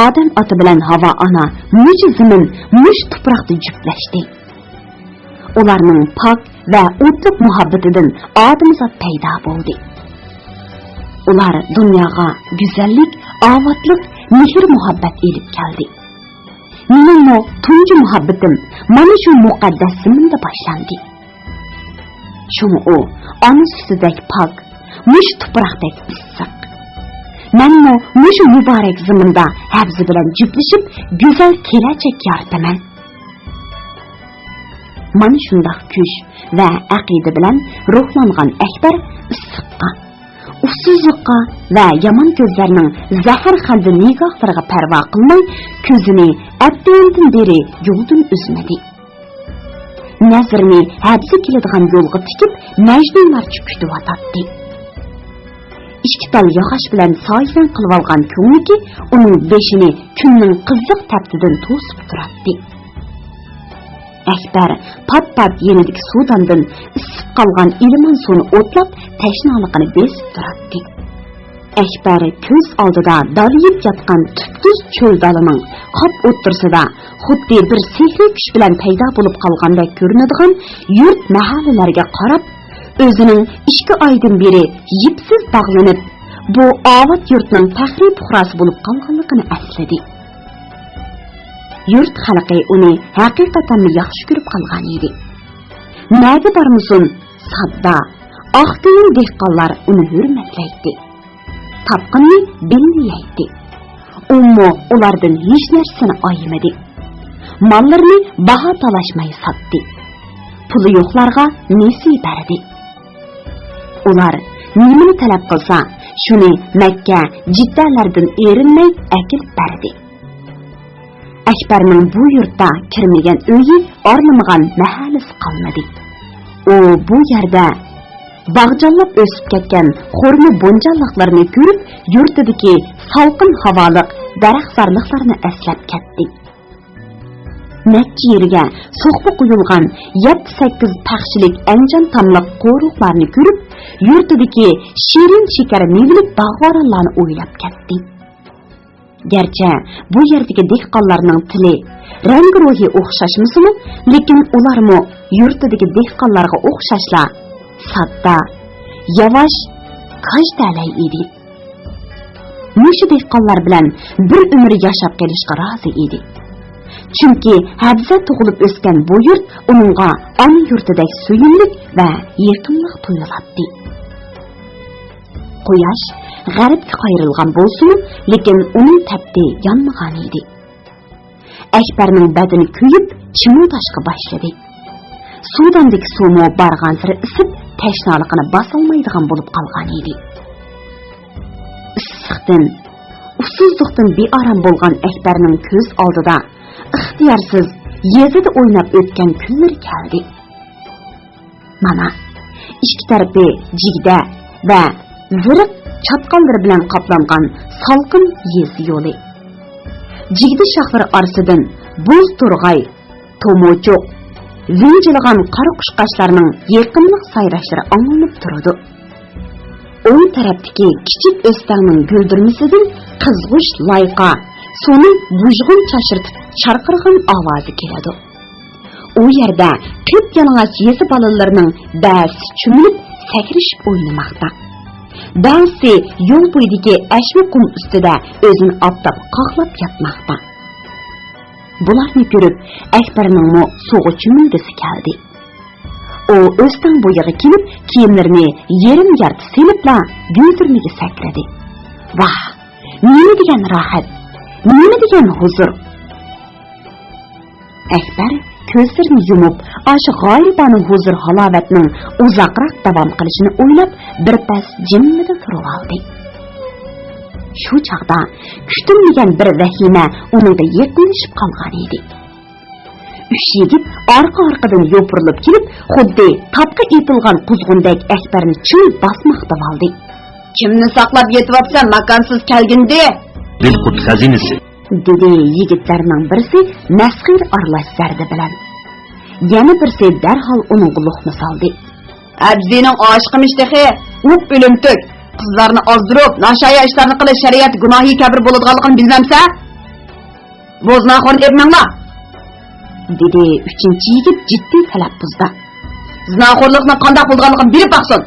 ئادەم ئاتا بىلەن ھاۋا ئانا مۇشۇ زېمىن، مۇشۇ تۇپراقتا جۈپتلەشتى. ئۇلارنىڭ پاك ۋە ئوتلۇق مۇھەببىتىدىن ئادەمزات پەيدا بولدى. ئۇلار دۇنياغا گۈزەللىك، ئاۋاتلىق، مېھىر-مۇھەببەت ئېلىپ كەلدى. مېنىڭمۇ تۇنجى مۇھەببىتىم مانا شۇ مۇقەددەس زېمىندا باشلاندى. شۇڭا ئۇ ئانا سۈتىدەك پاك، مۇشۇ تۇپراقتەك ئىسسىق. مەنمۇ مۇشۇ مۇبارەك زېمىندا ھەبزە بىلەن جۈپلىشىپ، گۈزەل كېلەچەك يارىتىمەن. مانا شۇنداق كۈچ ۋە ئەقىدە بىلەن روھلانغان ئەكبەر ئىسسىققا، ئۇسسۇزلۇققا ۋە يامان كۆزلەرنىڭ زەھەر خەندە نىگاھلىرىغا پەرۋا قىلماي، كۆزىنى ئەتىگەندىن بېرى يولدىن ئۈزمىدى. نەزىرىنى ھەبزە كېلىدىغان يولغا تىكىپ، مەجنۇنلارچە كۈتۈۋاتاتتى. ئىككى تال ياغاچ بىلەن سايىسىنى قىلىۋالغان كۆڭلىكى ئۇنىڭ بېشىنى كۈننىڭ قىزىق تەپتىدىن توسۇپ تۇراتتى. ئەكبەر پات-پات يېنىدىكى سۇداندىن ئىسسىپ قالغان ئىلمان سۇنى ئوتلاپ، تەشنالىقىنى بېسىپ تۇراتتى. ئەكبەر كۆز ئالدىدا دالىيىپ ياتقان تۈپتۈز چۆل دالىنىڭ قاپ ئوتتۇرىسىدا خۇددى بىر سېھرىي كۈچ بىلەن پەيدا بولۇپ قالغاندەك كۆرۈنىدىغان يۇرت مەھەللىلەرگە قاراپ، ئۆزىنىڭ ئىككى ئايدىن بېرى يىپسىز باغلىنىپ، بۇ ئاۋات يۇرتنىڭ پەخرىي پۇقراسى بولۇپ قالغانلىقىنى ئەسلىدى. يۇرت خەلقى ئۇنى ھەقىقەتەنمۇ ياخشى كۆرۈپ قالغان ئىدى. نەگە بارمىسۇن، ساددا، ئاق كۆڭۈل دېھقانلار ئۇنى ھۆرمەتلەيتتى. تاپقىنىنى بىللە يەيتتى. ئۇمۇ ئۇلاردىن ھېچ نەرسىنى ئايىمىدى. ماللىرىنى باھا تالاشماي ساتتى. پۇلى يوقلارغا نېسى بەردى. ئۇلار نېمىنى تەلەپ قىلسا، شۇنى مەككە، جىددەلەردىن ئېرىنمەي ئەكېلىپ بەردى. ئەكبەرنىڭ بۇ يۇرتتا كىرمىگەن ئۆيى، ئارىلىمىغان مەھەللىسى قالمىدى. ئۇ بۇ يەردە باغجانلاپ ئۆسۈپ كەتكەن خورما بونجانلىقلىرىنى كۆرۈپ، يۇرتىدىكى سالقىن ھاۋالىق دەرەخزارلىقلارنى ئەسلەپ كەتتى. نەچچە يېرىگە سوقما قويۇلغان يەتتە-سەككىز پاخشىلىك ئەنجان تاملىق قورۇقلارنى كۆرۈپ، يۇرتىدىكى شېرىن شېكەر مېۋىلىك باغۋەنلارنى ئويلاپ كەتتى. گەرچە بۇ يەردىكى دېھقانلارنىڭ تىلى، رەڭگى-روھى ئوخشاشمىسىمۇ، لېكىن ئۇلارمۇ يۇرتىدىكى دېھقانلارغا ئوخشاشلا ساددا، ياۋاش، كاج تەلەي ئىدى. مۇشۇ دېھقانلار بىلەن بىر ئۆمۈر ياشاپ قېلىشقا رازى ئىدى. چۈنكى ھەبزە تۇغۇلۇپ ئۆسكەن بۇ يۇرت ئۇنىڭغا ئانا يۇرتىدەك سۆيۈملۈك ۋە يېقىملىق تۇيۇلاتتى. قۇياش غەربكە قايرىلغان بولسىمۇ، لېكىن ئۇنىڭ تەپتى يانمىغانىدى. ئەكبەرنىڭ بەدىنى كۆيۈپ، چىمىلداشقا باشلىدى. سۇداندىكى سۇمۇ بارغانسېرى ئىسسىپ، تەشنالىقىنى باسالمايدىغان بولۇپ قالغانىدى. ئىسسىقتىن، ئۇسسۇزلۇقتىن بىئارام بولغان ئەكبەرنىڭ كۆز ئالدىدا ئىختىيارسىز يېزىدا ئويناپ ئۆتكەن كۈنلىرى كەلدى. مانا، ئىككى تەرىپى جىگدە ۋە زېرىق چاتقاللىرى بىلەن قاپلانغان سالقىن يېزا يولى. جىگدە شاخلىرى ئارىسىدىن بوز تورغاي، تومۇچۇق، ۋىنجىلىغان قارا قۇشقاچلارنىڭ يېقىملىق سايراشلىرى ئاڭلىنىپ تۇرىدۇ. ئوڭ تەرەپتىكى كىچىك ئۆستەڭنىڭ گۈلدۈرمىسىدىن قىزغۇچ لايقا، سۇنىڭ بۇژغۇن چاچرىتىپ چارقىرىغان ئاۋازى كېلىدۇ. ئۇ يەردە قىپيالىڭاچ يېزا بالىلىرىنىڭ بەزىسى چۆمۈلۈپ سەكرىشىپ ئوينىماقتا. بەزىسى يول بويىدىكى ئەشمە قۇم ئۈستىدە ئۆزىنى ئاپتاپ قاقلاپ ياتماقتا. بۇلارنى كۆرۈپ، ئەكبەرنىڭمۇ سۇغا چۆمۈلگۈسى كەلدى. ئۇ ئۆستەڭ بويىغا كېلىپ، كىيىملىرىنى يېرىم يارتى سېلىپلا گۈلدۈرمىگە سەكرىدى. ۋاھ، نېمە دېگەن راھەت، نېمە دېگەن ھۇزۇر! ئەكبەر كۆزلىرىنى يۇمۇپ، ئاشۇ غايىبانە ھۇزۇر-ھالاۋەتنىڭ ئۇزاقراق داۋام قىلىشىنى ئويلاپ، بىر پەس جىممىدە تۇرۇۋالدى. شۇ چاغدا كۈتۈلمىگەن بىر ۋەھىمە ئۇنىڭغا يېقىنلىشىپ قالغانىدى. ئۈچ يىگىت ئارقا-ئارقىدىن يوپۇرۇلۇپ كېلىپ، خۇددى تاپقا ئېتىلغان قۇزغۇندەك ئەكبەرنى چىڭ باسماقلىۋالدى. «كىمنى ساقلاپ يېتىۋاپسەن، ماكانسىز كەلگىندى؟» «بىلقۇت خەزىنىسى.» دېدى يىگىتلەرنىڭ بىرسى مەسخىرە ئارىلاش زەردە بىلەن. يەنە بىرسى دەرھال ئۇنىڭغا لوقما سالدى. «ئەبزىنىڭ ئاشىقىمىش تېخى، ئۇ ئۆلۈمتۈك. قىزلارنى ئازدۇرۇپ، ناشايان ئىشلارنى قىلىش شەرىئەتتە گۇناھى كەبىر بولىدىغانلىقىنى بىلمەمسەن؟ بۇ زىناخورنى ئېلىپ مېڭىڭلار!» دېدى ئۈچىنچى يىگىت جىددىي تەلەپپۇزدا. «زىناخورلۇقنىڭ قانداق بولىدىغانلىقىنى بىلىپ باقسۇن!»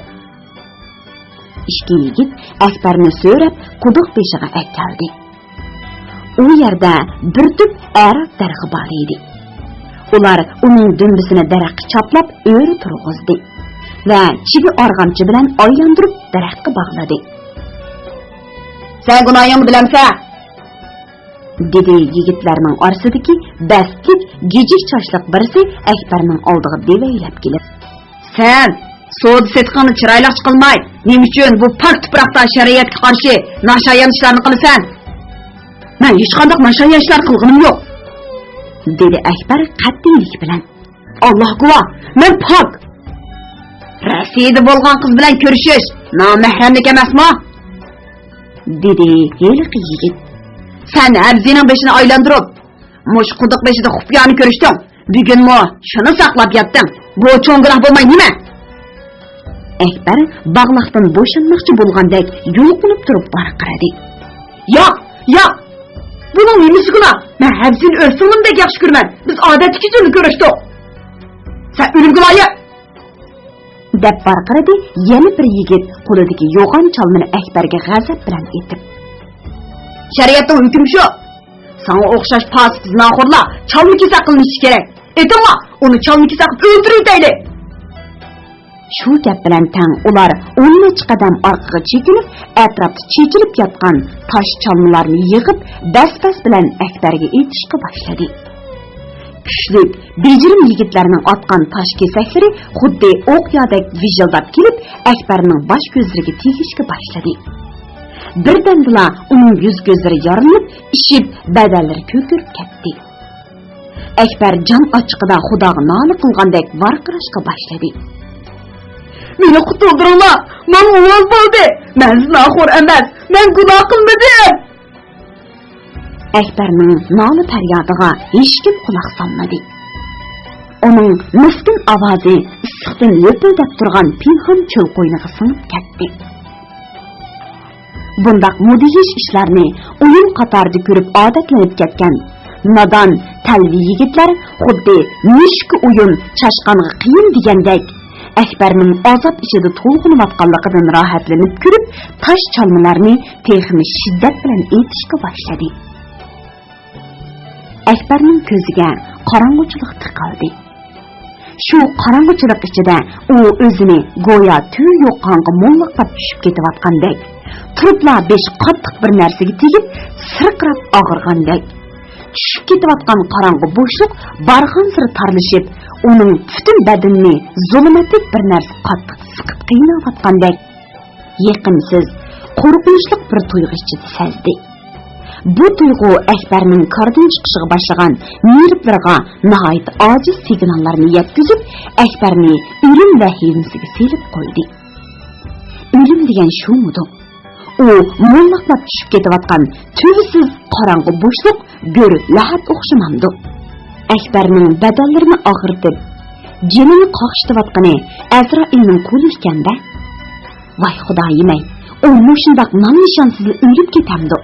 ئىككى يىگىت ئەكبەرنى سۆرەپ قۇدۇق بېشىغا ئەكەلدى. ئۇ يەردە بىر تۈپ ئەرەب دەرىخى بار ئىدى. ئۇلار ئۇنىڭ دۈمبىسىنى دەرەخكە چاپلاپ ئۆرە تۇرغۇزدى ۋە چىگە ئارغامچا بىلەن ئايلاندۇرۇپ دەرەخكە باغلىدى. سەن گۇناھىڭنى بىلەمسەن؟ دېدى يىگىتلەرنىڭ ئارىسىدىكى بەستلىك، گىجىك چاچلىق بىرسى ئەكبەرنىڭ ئالدىغا دېۋەيلەپ كېلىپ. سەن سودا سېتىقىڭنى چىرايلىقچە قىلماي، نېمە ئۈچۈن بۇ پاك تۇپراقتا شەرىئەتكە قارشى ناشايان ئىشلارنى قىلىسەن؟ مەن ھېچقانداق ناشايان ئىشلار قىلغىنىم يوق، دېدى ئەكبەر قەتئىيلىك بىلەن. ئاللا گۇۋاھ، مەن پاك! رەسىدە بولغان قىز بىلەن كۆرۈشۈش نامەھرەملىك ئەمەسمۇ؟ دېدى ھېلىقى يىگىت. سەن ھەبزىنىڭ بېشىنى ئايلاندۇرۇپ، مۇشۇ قۇدۇق بېشىدا خۇپىيانى كۆرۈشتۈڭ. بۈگۈنمۇ شۇنى ساقلاپ ياتتىڭ. بۇ چوڭ گۇناھ بولماي نېمە؟ ئەكبەر باغلاقتىن بوشانماقچى بولغاندەك يۇلقۇنۇپ تۇرۇپ ۋارقىرىدى. ياق، ياق! بۇنىڭ نېمىسى گۇناھ؟ مەن ھەبزىنى ئۆز سىڭلىمدەك ياخشى كۆرىمەن. بىز ئادەتتىكىچىلا كۆرۈشتۇق. سەن ئۆلۈمگە لايىق! دەپ ۋارقىرىدى يەنە بىر يىگىت قولىدىكى يوغان چالمىنى ئەكبەرگە غەزەپ بىلەن ئېتىپ. شەرىئەتنىڭ ھۆكمى شۇ. ساڭا ئوخشاش پاسىق زىناخورلار چالما كېسەك قىلىنىشى كېرەك. ئېتىڭلار، ئۇنى چالما كېسەك قىلىپ ئۆلتۈرۈۋېتەيلى! شۇ گەپ بىلەن تەڭ ئۇلار ئون نەچچە قەدەم ئارقىغا چېكىنىپ، ئەتراپتا چېچىلىپ ياتقان تاش چالمىلارنى يىغىپ، بەس-بەس بىلەن ئەكبەرگە ئېتىشقا باشلىدى. كۈچلۈك، بېجىرىم يىگىتلەرنىڭ ئاتقان تاش كېسەكلىرى خۇددى ئوقيادەك ۋىژىلداپ كېلىپ، ئەكبەرنىڭ باش كۆزلىرىگە تېگىشكە باشلىدى. بىردەمدىلا ئۇنىڭ يۈز-كۆزلىرى يارىلىنىپ، ئىششىپ، بەدەنلىرى كۆكىرىپ كەتتى. ئەكبەر جان ئاچچىقىدا خۇداغا نالە قىلغاندەك ۋارقىراشقا باشلىدى. مېنى قۇتۇلدۇرۇڭلار! ماڭا ئاۋاز بولدى! مەن زىناخور ئەمەس! مەن گۇناھ قىلمىدىم! ئەكبەرنىڭ نالە-پەريادىغا ھېچكىم قۇلاق سالمىدى. ئۇنىڭ مىسكىن ئاۋازى ئىسسىقتىن لۆپۈلدەپ تۇرغان پىنھان چۆل قوينىغا سىڭىپ كەتتى. بۇنداق مۇدھىش ئىشلارنى ئويۇن قاتارىدا كۆرۈپ ئادەتلىنىپ كەتكەن نادان، تەلۋە يىگىتلەر خۇددى مۈشۈككە ئويۇن، چاشقانغا قىيىن دېگەندەك، ئەكبەرنىڭ ئازاب ئىچىدە تولغىنىۋاتقانلىقىدىن راھەتلىنىپ كۆرۈپ، تاش چالمىلارنى تېخىمۇ شىددەت بىلەن ئېتىشقا باشلىدى. ئەكبەرنىڭ كۆزىگە قاراڭغۇچىلىق تىقىلدى. شۇ قاراڭغۇچىلىق ئىچىدە ئۇ ئۆزىنى گويا تۈۋى يوق قانغا موللاقلاپ چۈشۈپ كېتىۋاتقاندەك، تۇرۇپلا بېشى قاتتىق بىر نەرسىگە تېگىپ، سىرقىراپ ئاغرىغاندەك، چۈشۈپ كېتىۋاتقان قاراڭغۇ بوشلۇق بارغانسېرى تارلىشىپ، ئۇنىڭ پۈتۈن بەدىنىنى زۇلمەتلىك بىر نەرسە قاتتىق سىقىپ قىيناۋاتقاندەك، يېقىمسىز، قورقۇنچلۇق بىر تۇيغۇ ئىچىدە سەزدى. بۇ تۇيغۇ ئەكبەرنىڭ كاردىن چىقىشىغا باشلىغان نېرۋىلىرىغا ناھايىتى ئاجىز سىگناللارنى يەتكۈزۈپ، ئەكبەرنى ئۆلۈم ۋەھىمىسىگە سېلىپ قويدى. ئۆلۈم دېگەن شۇمىدۇ؟ ئۇ موللاقلاپ چۈشۈپ كېتىۋاتقان تۈۋىسىز قاراڭغۇ بوشلۇق گۆر لەھەت ئوخشىمامدۇ؟ ئەكبەرنىڭ بەدەنلىرىنى ئاغرىتىپ، جېنىنى قاقشىتىۋاتقىنى ئەزرائىلنىڭ قولى ئىكەن-دە! ۋاي خۇدايىم-ئەي، ئۇ مۇشۇنداق نام-نىشانسىزلا ئۆلۈپ كېتەمدۇ؟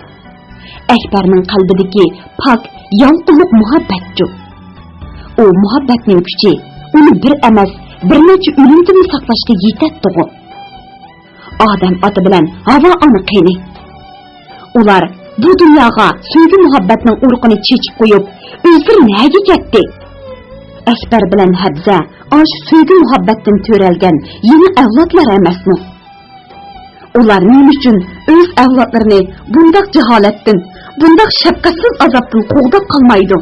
ئەكبەرنىڭ قەلبىدىكى پاك، يالقۇنلۇق مۇھەببەتچۇ؟ ئۇ مۇھەببەتنىڭ كۈچى ئۇنى بىر ئەمەس، بىر نەچچە ئۆلۈمدىنمۇ ساقلاشقا يېتەتتىغۇ؟ ئادەم ئاتا بىلەن ھاۋا ئانا قېنى؟ ئۇلار بۇ دۇنياغا سۆيگۈ-مۇھەببەتنىڭ ئۇرۇقىنى چېچىپ قويۇپ، ئۆزلىرى نەگە كەتتى؟ ئەكبەر بىلەن ھەبزە ئاشۇ سۆيگۈ-مۇھەببەتتىن تۆرەلگەن يېڭى ئەۋلادلار ئەمەسمۇ؟ ئۇلار نېمە ئۈچۈن ئۆز ئەۋلادلىرىنى بۇنداق جاھالەتتىن، بۇنداق شەپقەتسىز ئازابتىن قوغداپ قالمايدۇ؟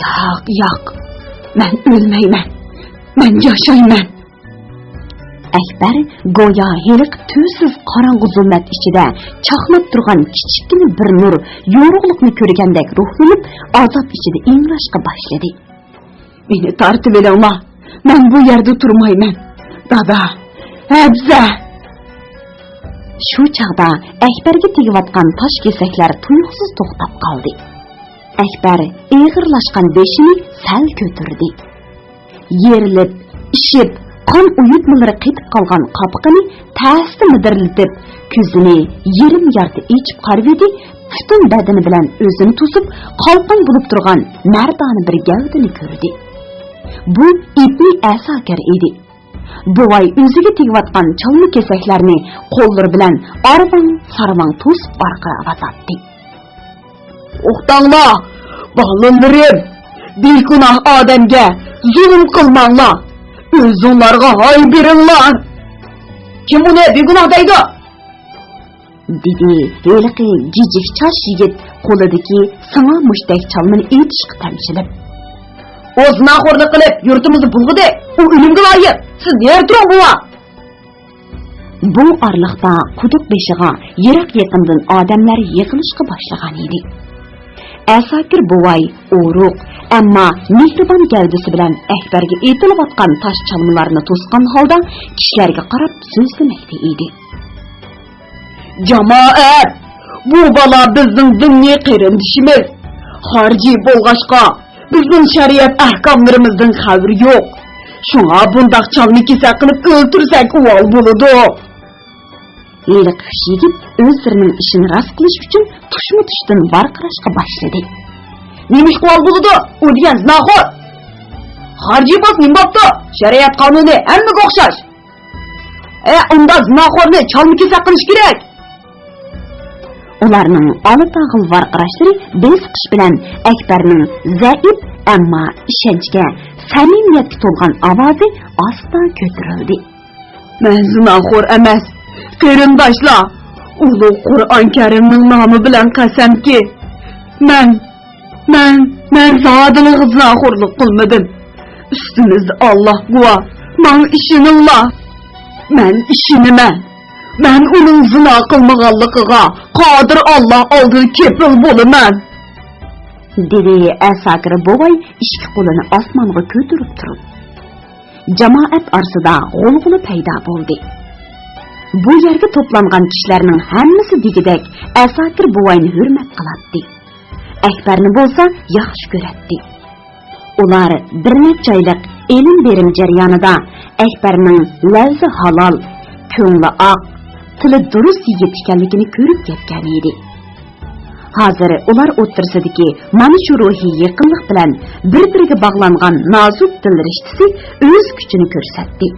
ياق، ياق، مەن ئۆلمەيمەن، مەن ياشايمەن. ئەكبەر گويا ھېلىقى تۈۋسىز قاراڭغۇ زۇلمەت ئىچىدە چاقناپ تۇرغان كىچىككىنە بىر نۇر يورۇقلۇقنى كۆرگەندەك روھلىنىپ، ئازاب ئىچىدە ئىڭراشقا باشلىدى. مېنى تارتىۋېلىڭلار، مەن بۇ يەردە تۇرمايمەن، دادا، ھەبزە! شۇ چاغدا ئەكبەرگە تېگىۋاتقان تاش كېسەكلەر تۇيۇقسىز توختاپ قالدى. ئەكبەر ئېغىرلاشقان بېشىنى سەل كۆتۈردى. يېرىلىپ، ئىششىپ، قان ئۇيۇتمىلىرى قېتىپ قالغان قاپىقىنى تەستە مىدىرلىتىپ، كۆزىنى يېرىم يارتى ئېچىپ قارىۋىدى، پۈتۈن بەدىنى بىلەن ئۆزىنى توسۇپ، قالقان بولۇپ تۇرغان مەردانە بىر گەۋدىنى كۆردى. بۇ ئىبنى ئەساكىر ئىدى. بوۋاي ئۆزىگە تېگىۋاتقان چالما كېسەكلەرنى قوللىرى بىلەن ئارۋاڭ-سارۋاڭ توسۇپ ۋارقىراۋاتاتتى. توختاڭلار، بالىلىرىم! بىگۇناھ ئادەمگە زۇلۇم قىلماڭلار! ئۆزۈڭلارغا ھاي بېرىڭلار! كىم ئۇنى بىگۇناھ دەيدۇ؟ دېدى ھېلىقى گىجىك چاچ يىگىت قولىدىكى سىڭا مۇشتەك چالمىنى ئېتىشقا تەمشىلىپ. ئۇ زىناخورلۇق قىلىپ، يۇرتىمىزنى بۇلغىدى. ئۇ ئۆلۈمگە لايىق. سىز نېرى تۇرۇڭ، بوۋا! بۇ ئارىلىقتا قۇدۇق بېشىغا يىراق-يېقىندىن ئادەملەر يىغىلىشقا باشلىغان ئىدى. ئەساكىر بوۋاي ئورۇق، ئەمما مېھرىبان گەۋدىسى بىلەن ئەكبەرگە ئېتىلىۋاتقان تاش چالمىلارنى توسقان ھالدا كىشىلەرگە قاراپ سۆزلىمەكتە ئىدى. جامائەت، بۇ بالا بىزنىڭ دىنىي قېرىندىشىمىز. خارىجىي بولغاچقا، بىزنىڭ شەرىئەت ئەھكاملىرىمىزدىن خەۋىرى يوق. شۇڭا بۇنداق چالما-كېسەك قىلىپ ئۆلتۈرسەك ئۇۋال بولىدۇ. ھېلىقى ئۈچ يىگىت ئۆزلىرىنىڭ ئىشىنى راست قىلىش ئۈچۈن تۇشمۇتۇشتىن ۋارقىراشقا باشلىدى. نېمە ئىشقا ئۇۋال بولىدۇ؟ ئۇ دېگەن زىناخور. خارىجىي بولسا نېمە بوپتۇ؟ شەرىئەت قانۇنى ھەممىگە ئوخشاش. ئە، ئۇندا زىناخورنى چالما-كېسەك قىلىش كېرەك. ئۇلارنىڭ ئالا تاغىل ۋارقىراشلىرى بېسىقىش بىلەن ئەكبەرنىڭ زەئىپ، ئەمما ئىشەنچكە، سەمىمىيەتكە تولغان ئاۋازى ئاستا كۆتۈرۈلدى. مەن زىناخور ئەمەس، قېرىنداشلار، ئۇلۇغ قۇرئان كەرىمنىڭ نامى بىلەن قەسەمكى، مەن، مەن، مەن زادىلا زىناخورلۇق قىلمىدىم. ئۈستىمىزدە ئاللاھ گۇۋاھ، ماڭا ئىشىنىڭلار. مەن ئىشىنىمەن. مەن ئۇنىڭ زىنا قىلمىغانلىقىغا قادىر ئاللاھ ئالدىدا كېپىل بولىمەن، دېدى ئەساكىر بوۋاي ئىككى قولىنى ئاسمانغا كۆتۈرۈپ تۇرۇپ. جامائەت ئارىسىدا غۇلغۇلا پەيدا بولدى. بۇ يەرگە توپلانغان كىشىلەرنىڭ ھەممىسى دېگۈدەك ئەساكىر بوۋاينى ھۆرمەت قىلاتتى. ئەكبەرنى بولسا ياخشى كۆرەتتى. ئۇلار بىر نەچچە ئايلىق ئېلىم-بېرىم جەريانىدا ئەكبەرنىڭ لەۋزى ھالال، كۆڭلى ئاق، تىلى دۇرۇس يىگىت ئىكەنلىكىنى كۆرۈپ يەتكەن ئىدى. ھازىر ئۇلار ئوتتۇرىسىدىكى مانا شۇ روھىي يېقىنلىق بىلەن بىر-بىرىگە باغلانغان نازۇك دىل رىشتىسى ئۆز كۈچىنى كۆرسەتتى.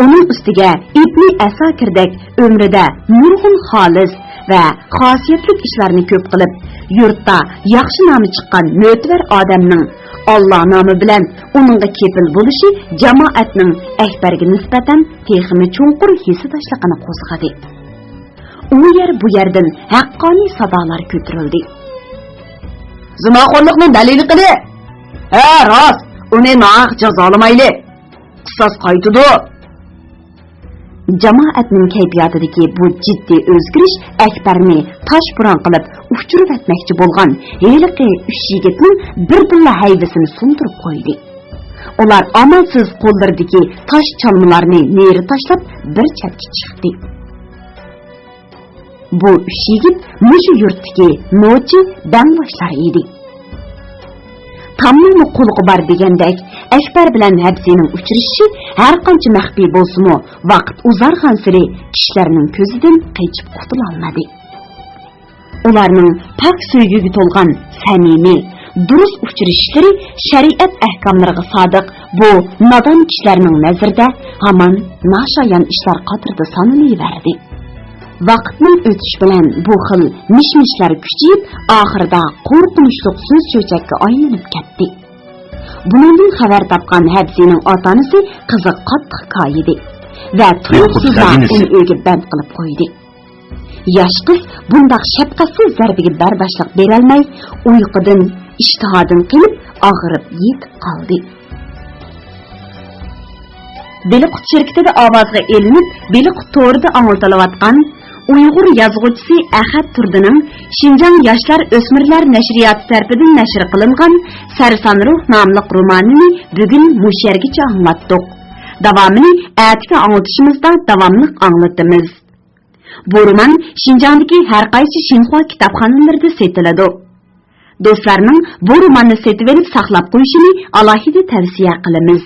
ئۇنىڭ ئۈستىگە ئىبنى ئەساكىردەك ئۆمرىدە نۇرغۇن خالىس ۋە خاسىيەتلىك ئىشلارنى كۆپ قىلىپ، يۇرتتا ياخشى نامى چىققان مۆتىۋەر ئادەمنىڭ ئاللا نامى بىلەن ئۇنىڭغا كېپىل بولۇشى جامائەتنىڭ ئەكبەرگە نىسبەتەن تېخىمۇ چوڭقۇر ھېسداشلىقىنى قوزغىدى. ئۇ يەر بۇ يەردىن ھەققانىي سادالار كۆتۈرۈلدى. زىناخورلۇقنىڭ دەلىلى قېنى؟ ھە، راست، ئۇنى ناھەق جازالىمايلى. قىساس قايتىدۇ. جامائەتنىڭ كەيپىياتىدىكى بۇ جىددىي ئۆزگىرىش ئەكبەرنى تاشپۇران قىلىپ ئۇچۇرۇۋەتمەكچى بولغان ھېلىقى ئۈچ يىگىتنىڭ بىردىنلا ھەيۋىسىنى سۇندۇرۇپ قويدى. ئۇلار ئامالسىز قوللىرىدىكى تاش چالمىلارنى نېرى تاشلاپ بىر چەتكە چىقتى. بۇ ئۈچ يىگىت مۇشۇ يۇرتتىكى نوچى، بەڭباشلار ئىدى. تامنىڭمۇ قۇلىقى بار دېگەندەك، ئەكبەر بىلەن ھەبزىنىڭ ئۇچرىشىشى ھەرقانچە مەخپىي بولسىمۇ، ۋاقىت ئۇزارغانسېرى كىشىلەرنىڭ كۆزىدىن قېچىپ قۇتۇلالمىدى. ئۇلارنىڭ پاك سۆيگۈگە تولغان، سەمىمىي، دۇرۇس ئۇچرىشىشلىرى شەرىئەت ئەھكاملىرىغا سادىق بۇ نادان كىشىلەرنىڭ نەزىرىدە ھامان ناشايان ئىشلار قاتىرىدا سانىلىۋەردى. ۋاقىتنىڭ ئۆتۈشى بىلەن بۇ خىل مىش-مىشلار كۈچىيىپ، ئاخىرىدا قورقۇنچلۇق سۆز-چۆچەككە ئايلىنىپ كەتتى. بۇنىڭدىن خەۋەر تاپقان ھەبزىنىڭ ئاتا-ئانىسى قىزىغا قاتتىق كايىدى ۋە تۇيۇقسىزلا ئۇنى ئۆيگە بەند قىلىپ قويدى. ياش قىز بۇنداق شەپقەتسىز زەربىگە بەرداشلىق بېرەلمەي، ئۇيقۇدىن، ئىشتىھادىن قېلىپ، ئاغرىپ يېتىپ قالدى. بېلىققۇت شىركىتىدە ئاۋازغا ئېلىنىپ، بېلىققۇت تورىدا ئاڭلىتىلىۋاتقان ئۇيغۇر يازغۇچىسى ئەخەت تۇردىنىڭ شىنجاڭ ياشلار ئۆسمۈرلەر نەشرىياتى تەرىپىدىن نەشر قىلىنغان سەرسان روھ ناملىق رومانىنى بۈگۈن مۇشۇ يەرگىچە ئاڭلاتتۇق. داۋامىنى ئەتىكى ئاڭلىتىشىمىزدا داۋاملىق ئاڭلىتىمىز. بۇ رومان شىنجاڭدىكى ھەر قايسى شىنخۇا كىتابخانىلىرىدا سېتىلىدۇ. دوستلارنىڭ بۇ روماننى سېتىۋېلىپ ساقلاپ قويۇشىنى ئالاھىدە تەۋسىيە قىلىمىز.